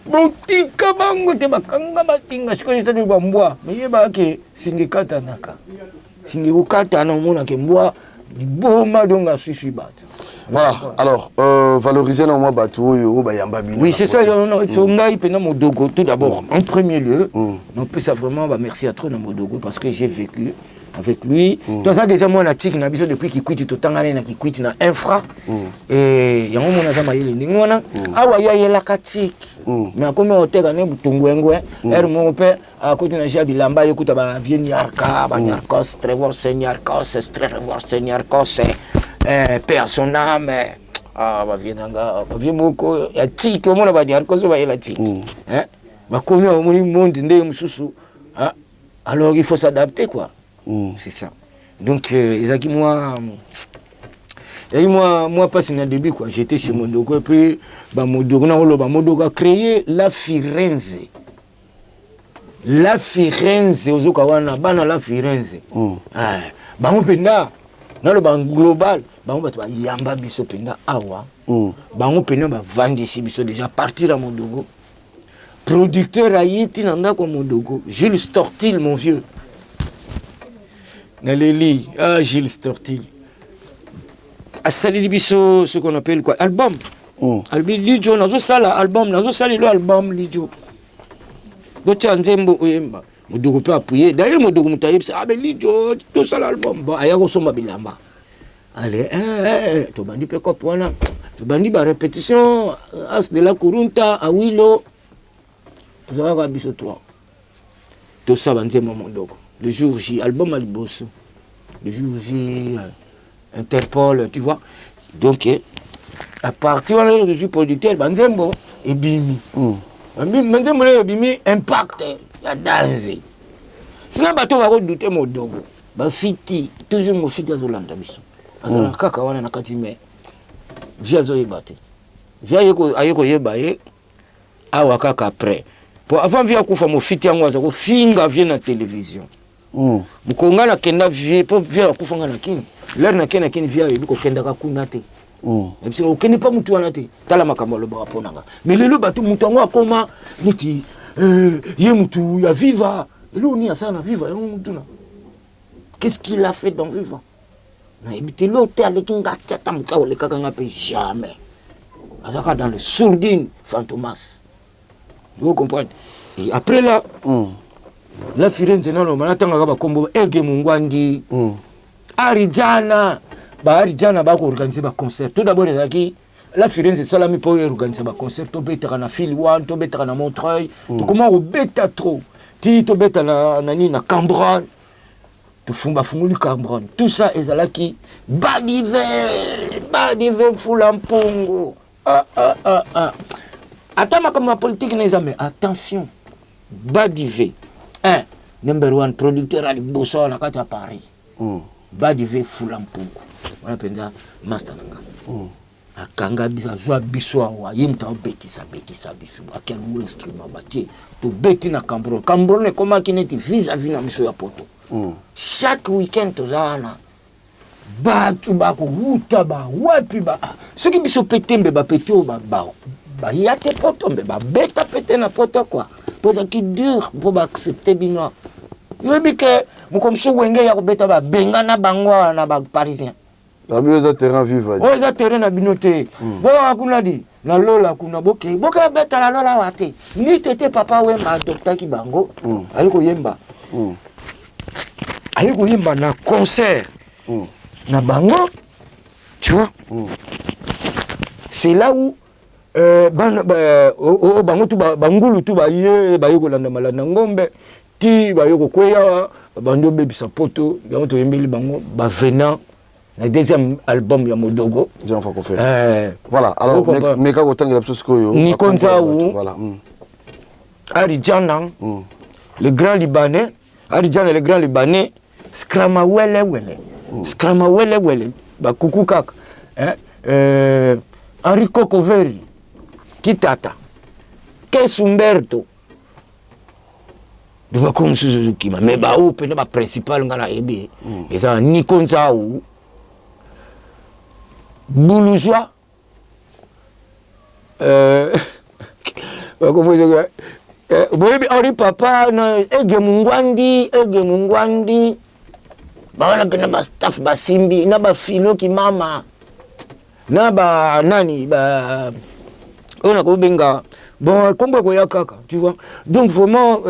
botika bango te bakanga basinga sikoyo ezali bambwa me yebaka ke singa ekatanaka singa ekokatana omonaka mbwa liboma donc asusi bato Voilà, alors euh, valoriser na mwa bato oyo oyo bayamba bino. Oui, c'est ça, non, non, so ngai pena modogo tout d'abord, mm. en premier lieu, mm. napesa vraiment ba merci à trop na modogo parce que j'ai vécu avec lui. Mm. Toza déjà moi na tiki na biso depuis Kikwiti totangani na Kikwiti na infra. Mm. Et yango mona za mayele ndenge wana mm. awa ya yelaka tiki. Mm. Mais akomi oteka ne butungwengwe, mm. er moko pe akoti na jeu bilamba ye kuta ba vieux Niarka, ba mm. Niarkos, Trevor Niarkos, Trevor Niarkos, eh, paix à son âme. Ah, ba vieux nanga, ba vieux moko ya tiki omona ba Niarkos ba yela tiki. Mm. Hein? Bakomi omoni monde ndenge mosusu. Ah, alors il faut s'adapter quoi. Mm. C'est ça. Donc euh, ezalaki mwa ezalaki mwa mwa mpasi na début quoi. J'étais chez Modoko et puis ba Modoko na oloba Modoko a créé la Firenze. La Firenze ozoka wana bana la Firenze. Mm. Ah, bango mpenza naloba global bango bato bayamba biso mpenza awa mm. bango mpenza bavandisi biso déjà partir ya Modogo producteur aye ti na ndako ya modogo jules stortil mon vieux naleli ah jules stortil asaleli biso ce qu'on appelle quoi album mm. alobi lijo nazosala album nazosalelo album lijo botia nzembo oyemba modogo mpe apuye d'ailleurs modogo moto ayebisa ah, mais lijo tosala album bon aya kosomba bilamba Ale eh, eh, eh, tobandi mpe cope wana tobandi ba répétition as de la kurunta awilo tozalaka biso trois tosala banzembo mondoko le jour j album ya liboso le jour j euh, Interpol, tu vois. Donc, eh, à partir wana je suis producteur, banzembo ebimi. Banzembo ebimi impact ya danze. Sina bato bako douter modogo. Bafiti, toujours mofiti azolanda biso. Azala kaka wana na kati mais vie azoyeba te. Vie aye koyeba ye awa kaka après. Po avant vie akufa mofiti yango aza kofinga vie na télévision. Mokolo ngai nakenda vie mpo vie akufa ngai na kini lere nakei na kini vie ayebi kokendaka kuna te. Ebisika okende mpa motu wana te, tala makambo alobaka mpo na nga. Mais lelo bato motu yango akoma neti ye motu ya Viva. Eloko nini asala na Viva yango motuna? Qu'est-ce qu'il a fait dans Viva? Nayebi te. Eloko te, aleki nga te, ata moke akolekaka nga mpe jamais. Azalaka dans le sourdine Fantomas. Vous comprenez? Et après là, la Firenze nano natangaka bakombo Ege Mungwandi, Arijana, ba Arijana bakoorganize baconcert. Tout d'abord ezalaki la Firenze esalami mpo organise baconcert, tobetaka na Fil One, tobetaka na Montreuil, tokoma kobeta trop ti tobeta na nani, na Cambronne, bafungoli Cambronne. Tout ça ezalaki Badive, Badive Mfula Mpungu. Ah, ah, ah, ah. Ata makambo ya politike na eza, mais attention, Badive 1 number one producteur ya liboso awa na kati ya Paris. Badive Fula Mpungu wana mpenza master na nga. Akanga biso, azwa biso awa, ye moto abetisa betisa biso, akeluwa instrument batie, tobeti na Cambronne. Cambronne ekomaki neti vis-à-vis na biso ya poto. Chaque week-end toza wana, bato bakowuta bawapi ba soki biso mpe tembe bapeti oyo baya te poto mbe babeta mpe te na poto kua, mpo ezalaki dur mpo baaccepte bino. Yoyebi ke moko mosusu Wenge ya kobeta, babengana bango awa na baparisien. Babi eza terrain Viva. Oyo eza terrain na bino te, boyaka kuna di na Lola kuna, boke boke beta na Lola awa te. Ni tete Papa Wemba adoptaki bango, aye koyemba, aye koyemba na concert na bango, tu vois. C'est là où bana oyo bango tu bangulu tu baye baye kolanda malanda ngombe ti baye kokweya, babandi obebisa poto yango. Toyembeli bango bavenant na deuxième album ya Modogo. Jean Fakofel. Voilà, alors meka kotangela biso sikoyo. Nico Nzau. Voilà. Arijana, le grand Libanais, Arijana le grand Libanais, Skrama wele wele, Skrama wele wele, bakuku kaka, hein? Henri Kokoveri, Kitata, Kes Umberto, bako mosusu ozokima mais baoyo mpena baprincipal nga nayebi eza Nico Nzau, Boulougeois, boyebi Henri Papa na Ege Mungwandi, Ege Mungwandi, bawana mpena bastaff basimbi na bafiloki mama na ba nani ba oyo nakobenga bon kombo ekoya kaka, tu vois. Donc vraiment,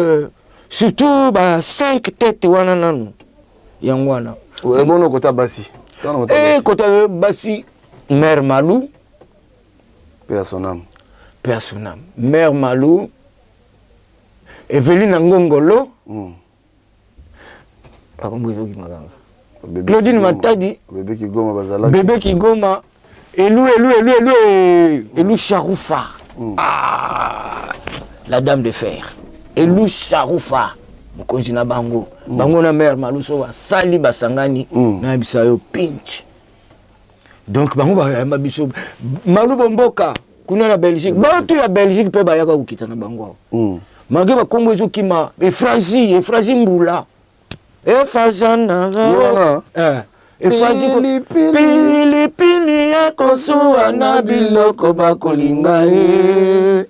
surtout ba cinq tête wana nanu yango wana. Bono kota basi? Kota basi, mère Malou. Paix à son âme. Paix à son âme, mère Malou, Eveline Ngongolo, bakombo ezokima kaka, Claudine Matadi. Bébé Kigoma bazalaki. Bébé Kigoma, Elu Elu Elu Elu Elu Charoufa, ah, la dame de fer Elu Charoufa, mokonzi na bango. Bango na mère Malou so basali basangani, nayebisa yo pinch. Donc bango bayamba biso, Malu Bomboka kuna na Belgique, bato ya Belgique mpe bayaka kokita na bango awa. Malgré bakombo ezokima, Efrasi, Efrasi Mbula, Efazana, pilipili ya kosuwa na biloko bakolinga ye,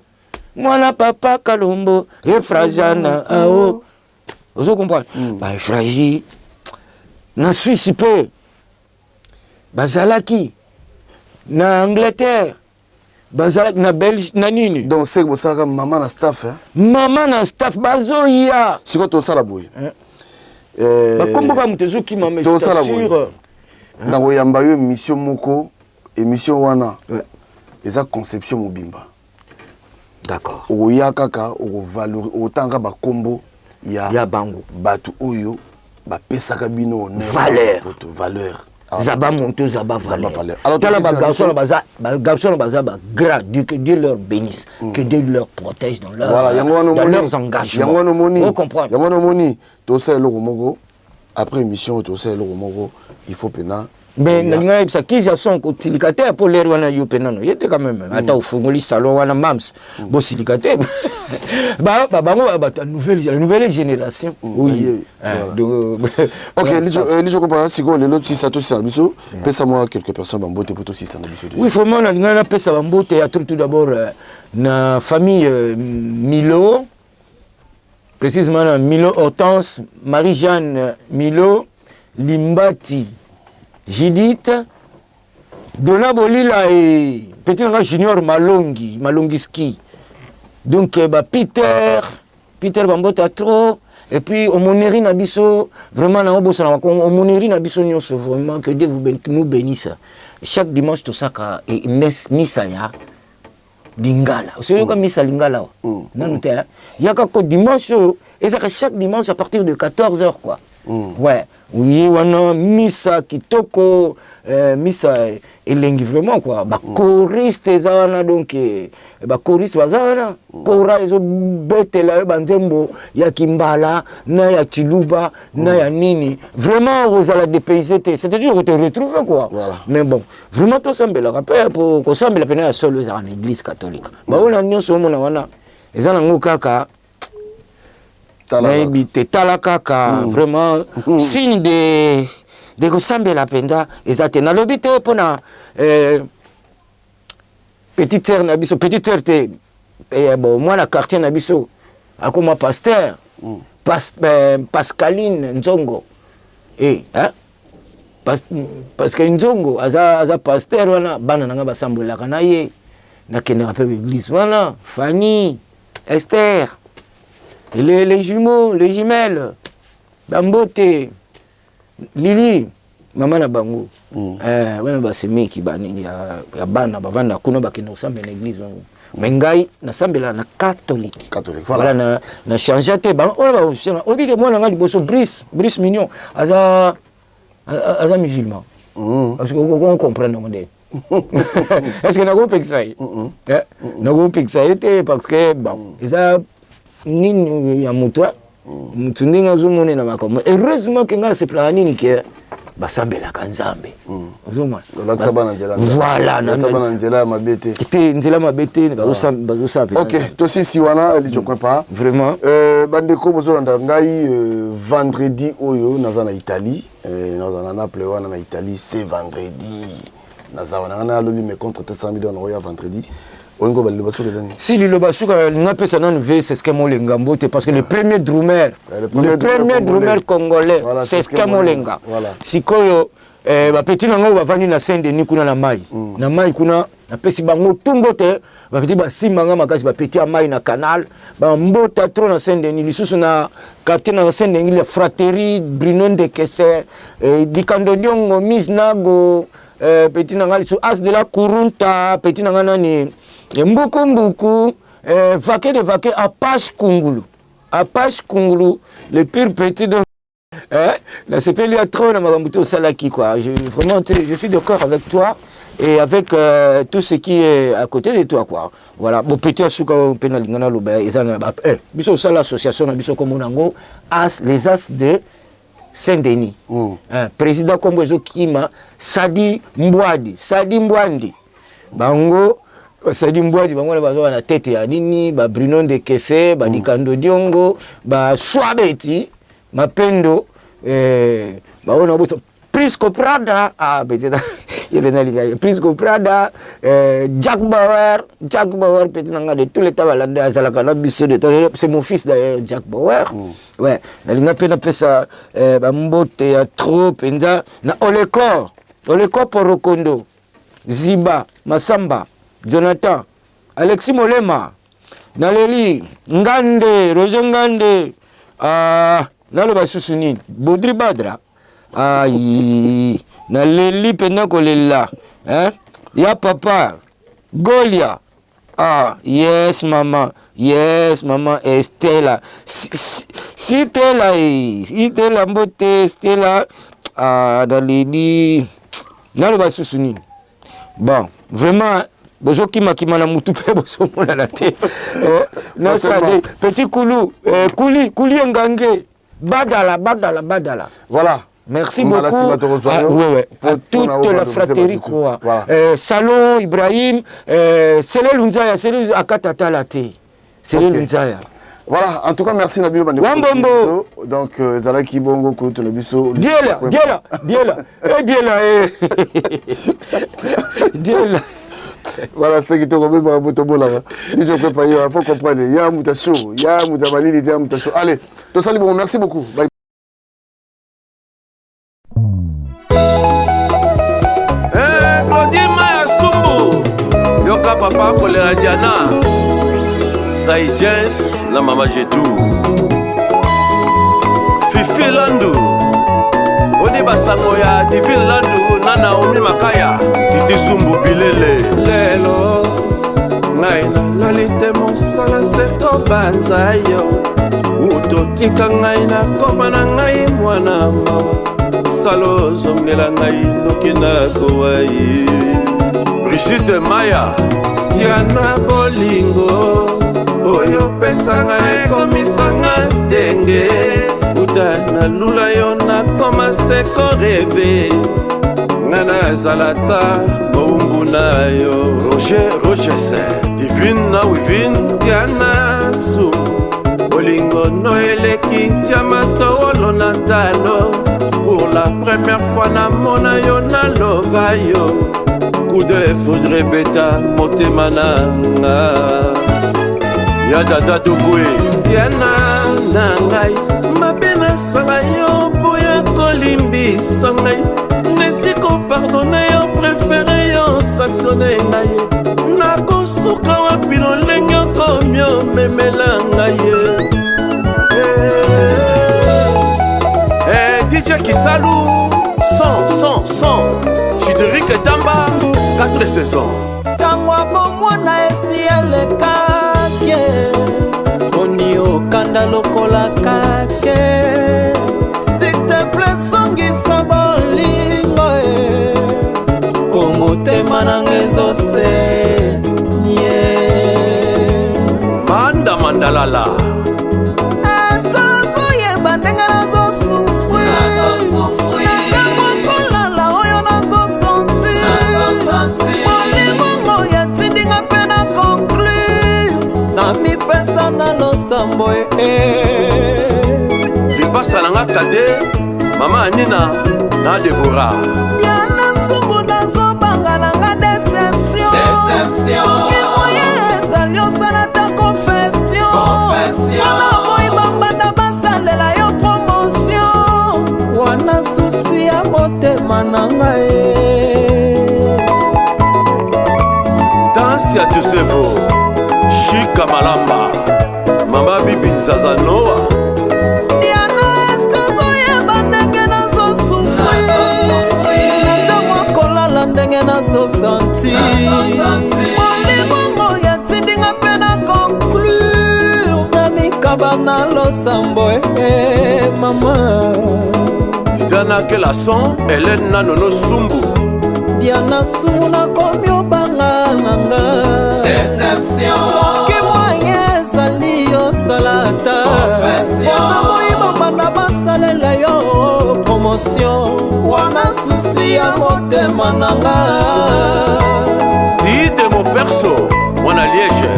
mwana papa Kalombo, Efrazana ao, ozo comprendre. Baefrasi na Suisse mpe bazalaki, na Angleterre bazalaki, na Belgique, na nini. Donc seke bosalaka mama na staff, hein? Mama na staff bazoya. Sikoyo tosala boye. Bakombo kaka moto ezokima. Tosala boye, nakoyamba yo émission moko, émission wana eza conception mobimba. D'accord. Okoya kaka okovalori, okotanga bakombo ya, ya bango. Bato oyo bapesaka bino honneur. Valeur. Poto valeur. Ah. Zaba monto, zaba valeur. valeur. Alors, Tala ba tofisi na garçon biso- na baza, ba garçon na baza ba gras, Dieu, que Dieu leur bénisse, que Dieu leur protège dans leur Voilà, yango wana dans omoni. leurs engagements. Yango wana omoni. Vous comprenez? Yango wana omoni. Tosala eloko moko après émission oyo tosala eloko moko il faut pena Mais nalingi nayebisa kizia son kotilika te mpo lere wana yo mpe nano ye te quand même ata ofungoli salon wana mams bosilika te bango bato ya nouvelle la nouvelle génération oui donc Ok, Lijo Kompa, sikoyo lelo tosisa tosisa na biso pesa mwa quelques personnes bambote mpo tosisa na biso Oui, vraiment, nalingi napesa bambote ya tout d'abord na famille Milo, précisément na Milo Hortense, Marie-Jeanne Milo, Limbati, Judith, Dona Bolila et petit nanga Junior Malongi, Malongi Ski. Donc bah, Peter, Peter Bambota trop. Et puis, aumônerie na biso, vraiment, na obosa na aumônerie na biso nyonso, vraiment, que Dieu vous nous bénisse. Chaque dimanche, tout ça, et missa ya, lingala. Oyoka missa lingala. Nanu te, hein. Yaka ko dimanche, et ça, chaque dimanche à partir de 14h, quoi. Ouais. Oui, wana missa kitoko, missa elengi vraiment, quoi. Ba choriste eza wana, donc ba choriste baza wana. Chorale ezobetela yo banzembo ya Kimbala, na ya Chiluba, na ya nini. Vraiment, ozala dépaysé te. C'est-à-dire que te retrouver, quoi. Voilà. Mais bon, vraiment tosambelaka mpe po kosambela pena ya solo ezalaka na église catholique. Baoyo nyonso omona wana eza nango kaka nayebi te, tala kaka vraiment signe de kosambela mpenza eza te. Nalobi te mpona petite sœur na biso, petite sœur te, bon, mwana quartier na biso akoma pasteur, Pascaline Nzongo, hein? Pascaline Nzongo aza pasteur wana, bana na nga basambolaka na ye, nakendaka mpe église wana. Fanny, Esther, les jumeaux, les jumelles, bambote, Lili, mama na bango, wana basemeki banini ya bana bavanda kuna, bakende kosambela na église wana. Mais ngai nasambela na catholique. Catholique, voilà. Voilà, na change te. Oyo oyebi ke mwana ngai liboso, Brice Mignon, aza musulman. Parce que on comprend yango nde. Est ce que nakopekisa ye? Nakopekisa ye te, parce que bon, eza nini ya moto, motu ndenge azomonela makambo. Heureusement ke ngai nasepelaka nini ke basambelaka Nzambe, ozomona. Olakisa bana nzela. Voilà. Olakisa bana nzela ya mabe te. Te, nzela mabe te, bazosala mpenza. Ok, tosisi wana, Lijo Kwempa. Vraiment. Bandeko bozolanda ngai, vendredi oyo naza na Italie, naza na Naples wana na Italie. C'est vendredi naza wana. Ngai nalobi mais contre te 100 millions nakoya vendredi. Olingi koba liloba soki eza nini? Si liloba suka, napesa nanu ve Seske Molenga mbote, parce que le premier drummer, le premier le premier drummer congolais, Voilà, Seske Seske Molenga. Voilà. Sikoyo bapeti na ngai bavandi na Saint Denis kuna, na mai na mai kuna, napesi bango tumbo te. Bapeti basimbanga makasi, bapeti ya mai na canal, bambota trop na Saint Denis. Lisusu na quartier na Saint Denis, la fratrie Bruno Ndekese, Dikando Diongo, Mise Nago, petit na ngai lisusu As de la Kurunta, petit na ngai nani, Mbuku Mbuku, Vake de Vake, Apache Kungulu, Apache Kungulu, le pire petit. Donc nasepeli ya trop na makambo te osalaki, quoi. Vraiment, tu sais, je suis d'accord avec toi et avec tout ce qui est à côté de toi, quoi. Voilà. Bon, petit asuka mpe nalinga naloba eza na biso osala association na biso, komona yango as les As de Saint-Denis. Président kombo ezokima Sadi Mbwadi, Sadi Mbwandi. Bango Sadi Mbwadi, bango wana baza na tete ya nini, ba Bruno Ndekese, ba Dikando Diongo, ba Swabeti Mapendo, bango na boso Prisco Prada, ah, peut-être ye mpenza alingaki Prisco Prada, Jack Bauer, Jack Bauer, petit na nga de tous les temps balanda, azalaka na biso de temps. C'est mon fils d'ailleurs, Jack Bauer. Ouais, nalinga mpe napesa bambote ya trop mpenza na Olekor, Olekor Porokondo, Ziba Masamba, Jonathan Alexis Molema, naleli Ngande, Roger Ngande, ah, naloba susu nini, Baudry Badra, ai, naleli mpenza kolela, hein? Ya papa Golia, ah, yes mama, yes mama Estela, si, Stella, Stella, mbote Stella, ah, naleli. Naloba susu nini? Bon, vraiment bozokimakima na mutu mpe bozomonana te. Eh, nasage petit kulu eh, kuli kuli engange badala badala badala. Voilà. Merci beaucoup. Ah, ouais, ouais. À toute la fratrie quoi. Voilà. Euh, Salon Ibrahim, euh, Sele Lunzaya, Sele Akatata la te. Sele okay. Lunzaya. Voilà, en tout cas, merci Nabilo Bandeko. Wambombo. Donc, euh, Zalaki Bongo, Koutou Nabiso. Diela, Diela, Diela. Eh, Diela, eh. Diela. Voilà, ce qui te remet par Botobola. Dis-je que il faut comprendre. Il y a un mutation, il y a un mutamalili, il y a un mutation. Allez, tout ça, bon, merci beaucoup. Bye. Eh, Claudine Maya Sumbu yoka papa kolela Diana Sai Jens na mama Jetou Fifi Landu oni basango ya Divine Landu na Naomi Makaya Titi Sumbu Bilele lelo ngai nalali te mosala se kobanza yo utotika ngai nakoma na ngai mwana mawa sala ozongela ngai noki nakowa ye Brigitte Maya Diana bolingo oyo opesanga ekomisanga ndenge uta nalula yo nakoma se koreve nga nazala ta mowumbu na yo Roger Roges Divine na Wivine Diana Su bolingo no eleki diama towolo na talo pour la première fois namona yo nalova yo coup de foudre ebeta motema na nga ya dada tokwe diana na ngai mabe nasala yo boya kolimbisa ngai nesi kopardone yo prefere yo sanctionne ngai nakosuka wapi lolenge okomi omemela ngai ye eh, eh, dj kisalu son son son Chideric Tamba 4 saisons ntango ya bomwana esi elekaki boni okanda lokola kake siteple songisa bolingo e po motema nanga ezose nye manda mandalala Eske ozoyeba ndenge nazosufri nakamwa kolala oyo nazosanti bolingo oyo etindi nga mpe na conclure namipesa na losambo e lipasa na nga kade mama anina na debora Diana sumbu nazobanga na nga deception soki moye ezali osala ta confession wana boyi bambanda basalela yo promotion wana susi ya motema na ngai danse ya tusevo shika malamba mama bibi nzaza noa Diana eske ozoyeba ndenge nazosufri na ntango kolala ndenge nazosanti bolingo oyo etindi nga mpe na conclure na mikaba na losambo e mama Diana Kelason Hélène na Nono Sumbu Diana Sumbu nakomi obanga na nga soki moye ezali osala ata mpona boyi bambanda basalela yo promotion wana susi ya motema na nga Dide Moperso mwana Liège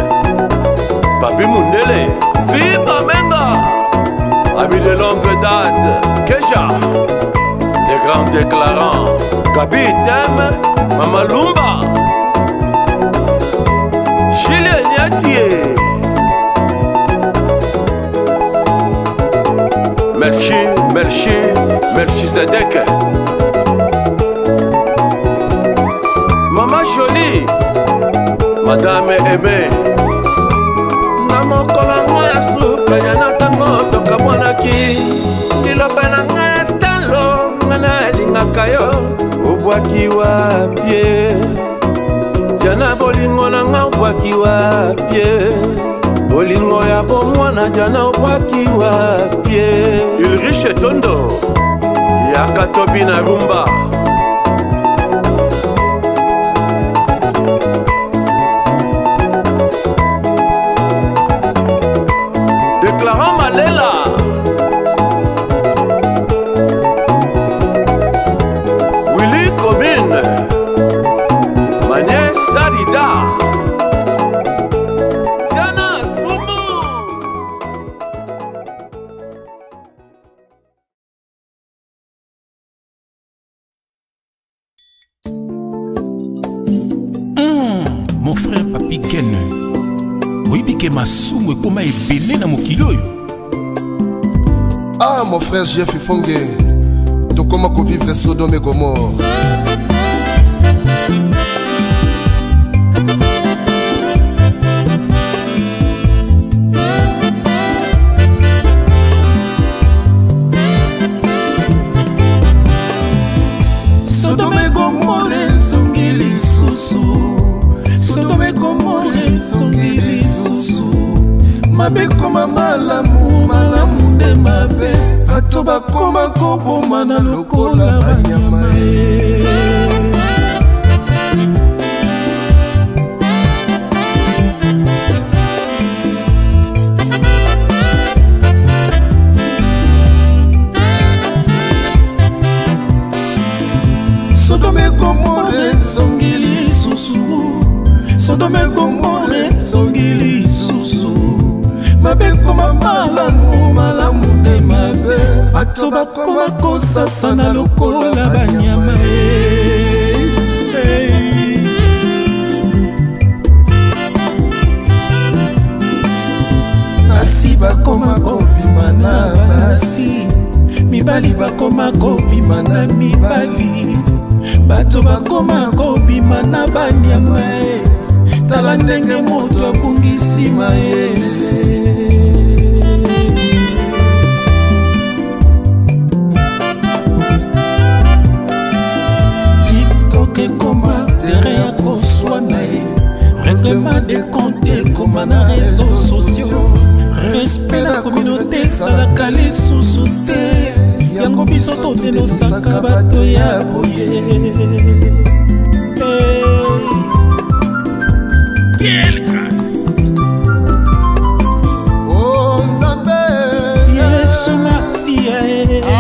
Papi Mundele Fiba Menga Ami de longue date Keja Les grands déclarants Gabi Tem Mama Lumba Julien Niatie Melchi, Melchi, Melchizedek Mama Jolie Madame Aimée Na mokolo yango ya suka ya na ntango tokabwanaki liloba na ngai ya talo nga nalingaka yo obwaki wapie jana bolingo na nga obwaki wapie bolingo ya bomwana jana obwaki wapie Ulrich Tondo yaka tobi na rumba. Mon frère Papi Gen, oyebi ke masumu ekoma ebele na mokili oyo. Ah mon frère Jeff Ifonge, tokoma kovivre Sodome et Gomorre. Sodome Gomorre ezongi lisusu Sodome Gomorre ezongi lisusu Mabe ekoma malamu malamu nde mabe Bato bakoma kobomana lokola banyama e Sodome Gomorre ezongi lisusu Sodome Gomorre ezongi lisusu Mabe ekoma malamu malamu nde mabe Bato bakoma kosasana lokola banyama eh, eh. Basi bakoma kobima na basi mibali bakoma kobima na mibali bato bakoma kobima na banyama e tala ndenge moto abungisi mayele tiktok ekoma terrain ya koswana ye règlement de compte ekoma na réseaux sociaux respect na communauté ezalaka lisusu te yango biso todenosaka bato ya boye Quelle grâce! Oh Nzambe Yesu Masiya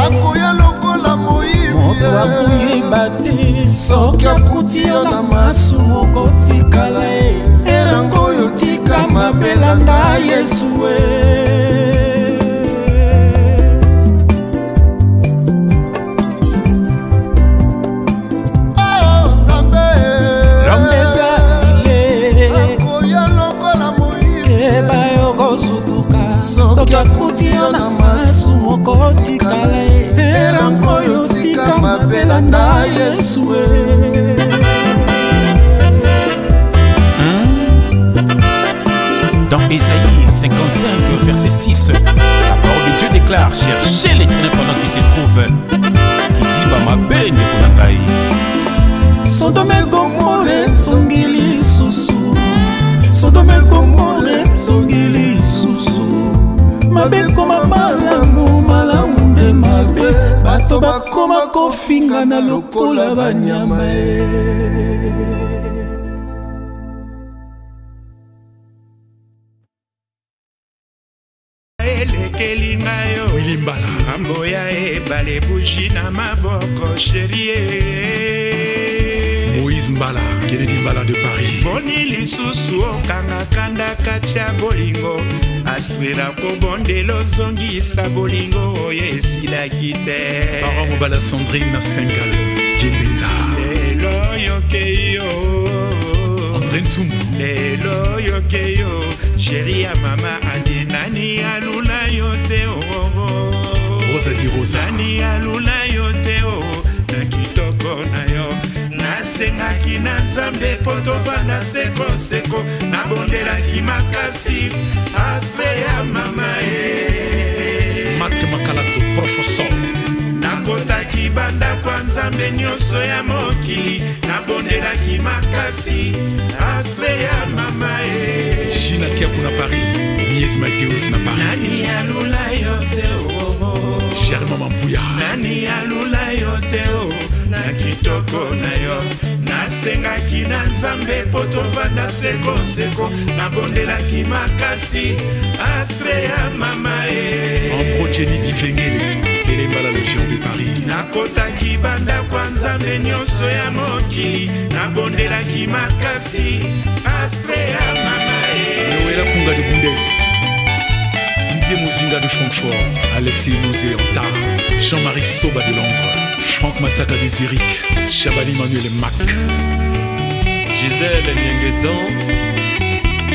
akoya lokola moyibi moto akoyeba te soki akuti yo na masumu okotikala ye elango oyo tika mabe landa Yesu e Oh Nzambe L'homme de Galilée akoya lokola moyibi keba yokosutuka soki akuti yo na masumu okotikala ye elango oyo tika mabe landa Yesu e Dans Ésaïe 55, verset 6, la parole de Dieu déclare Cherchez l'éternel pendant qu'il se trouve. Qui dit Bamabe ndeko na ngai. Sodome Gomorre ezongi lisusu Sodome Gomorre ezongi lisusu Mabe ekoma malamu malamu nde mabe Bato bakoma kofingana lokola banyama e elekeli ngai yo Willy Mbala ngambo ya ebale buji na maboko sherie Moïse Mbala, Kennedy Mbala de Paris. boni lisusu okanga kanda kati ya bolingo aswela kobondela ozongisa bolingo oyo esilaki te Parent Mobala Sandrine Sengal, Kimbenza. lelo oyoke yo André Ntsumbu. lelo oyoke yo sheri ya mama adi nani alula yo te oo Rosa di Rosa. nani alula yo te o na kitoko na yo nasengaki na nzambe mpo tovanda sekoseko nabondelaki makasi ase ya mama e Marc Makalato, professeur. nakotaki bandako ya nzambe nyonso ya mokili nabondelaki makasi ase ya mama e Gina Kiakou na Paris. Mies Mateus na Paris. nani alula yo te o Germain Mampuya. nani alula yo te o na kitoko na yo nasengaki na nzambe mpo tovanda sekoseko nabondelaki makasi astre ya mama e Ambro Jenny Dikengele. Télé Mbala, le géant de Paris. nakotaki bandako ya nzambe nyonso ya mokili nabondelaki makasi astre ya mama e Noëlla Kunga de Bundes. Didier Mozinga de Francfort. Alexis Mouzé Anta. Jean-Marie Soba de Londres. Franck Massaka de Zurich. Chabani Manuel Mac. Gisèle Gisèle Niengeton,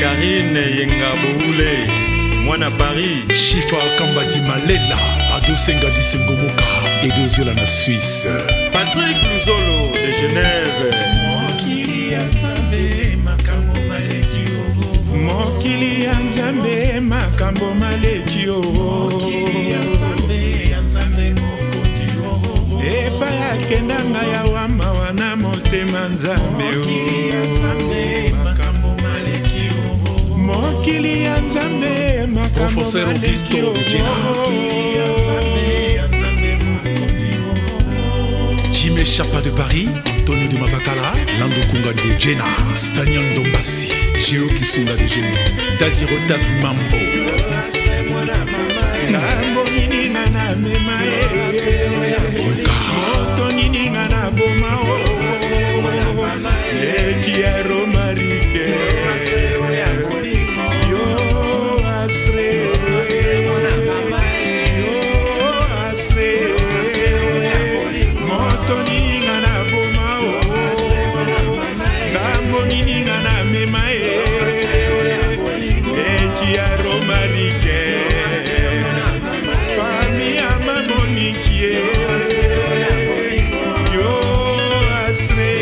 Karine Yenga Boule, mwana Paris. Shifa Kambadi Malela, Adosenga Disengomoka, Edoziola na Suisse. Patrick Luzolo de Genève. Mokili ya Nzambe makambo maleki o. Mokili ya Nzambe makambo maleki o. Mokili ya Nzambe ya Nzambe mokonzi o. Epai akenda ngai awa mawa na motema Nzambe o. Mokili ya Nzambe makambo maleki o. Mokili ya Nzambe makambo Professeur maleki Augusto o. de Jena. Mokili ya Nzambe ya Nzambe mokonzi o. Jimé Chapa de Paris, Antonio de Mavakala, Lando Kunga de Jena, Spagnol Dombassi, Géo Kisunga de Geno, Daziro Tazimambo. Ngambo nini nga namema ye.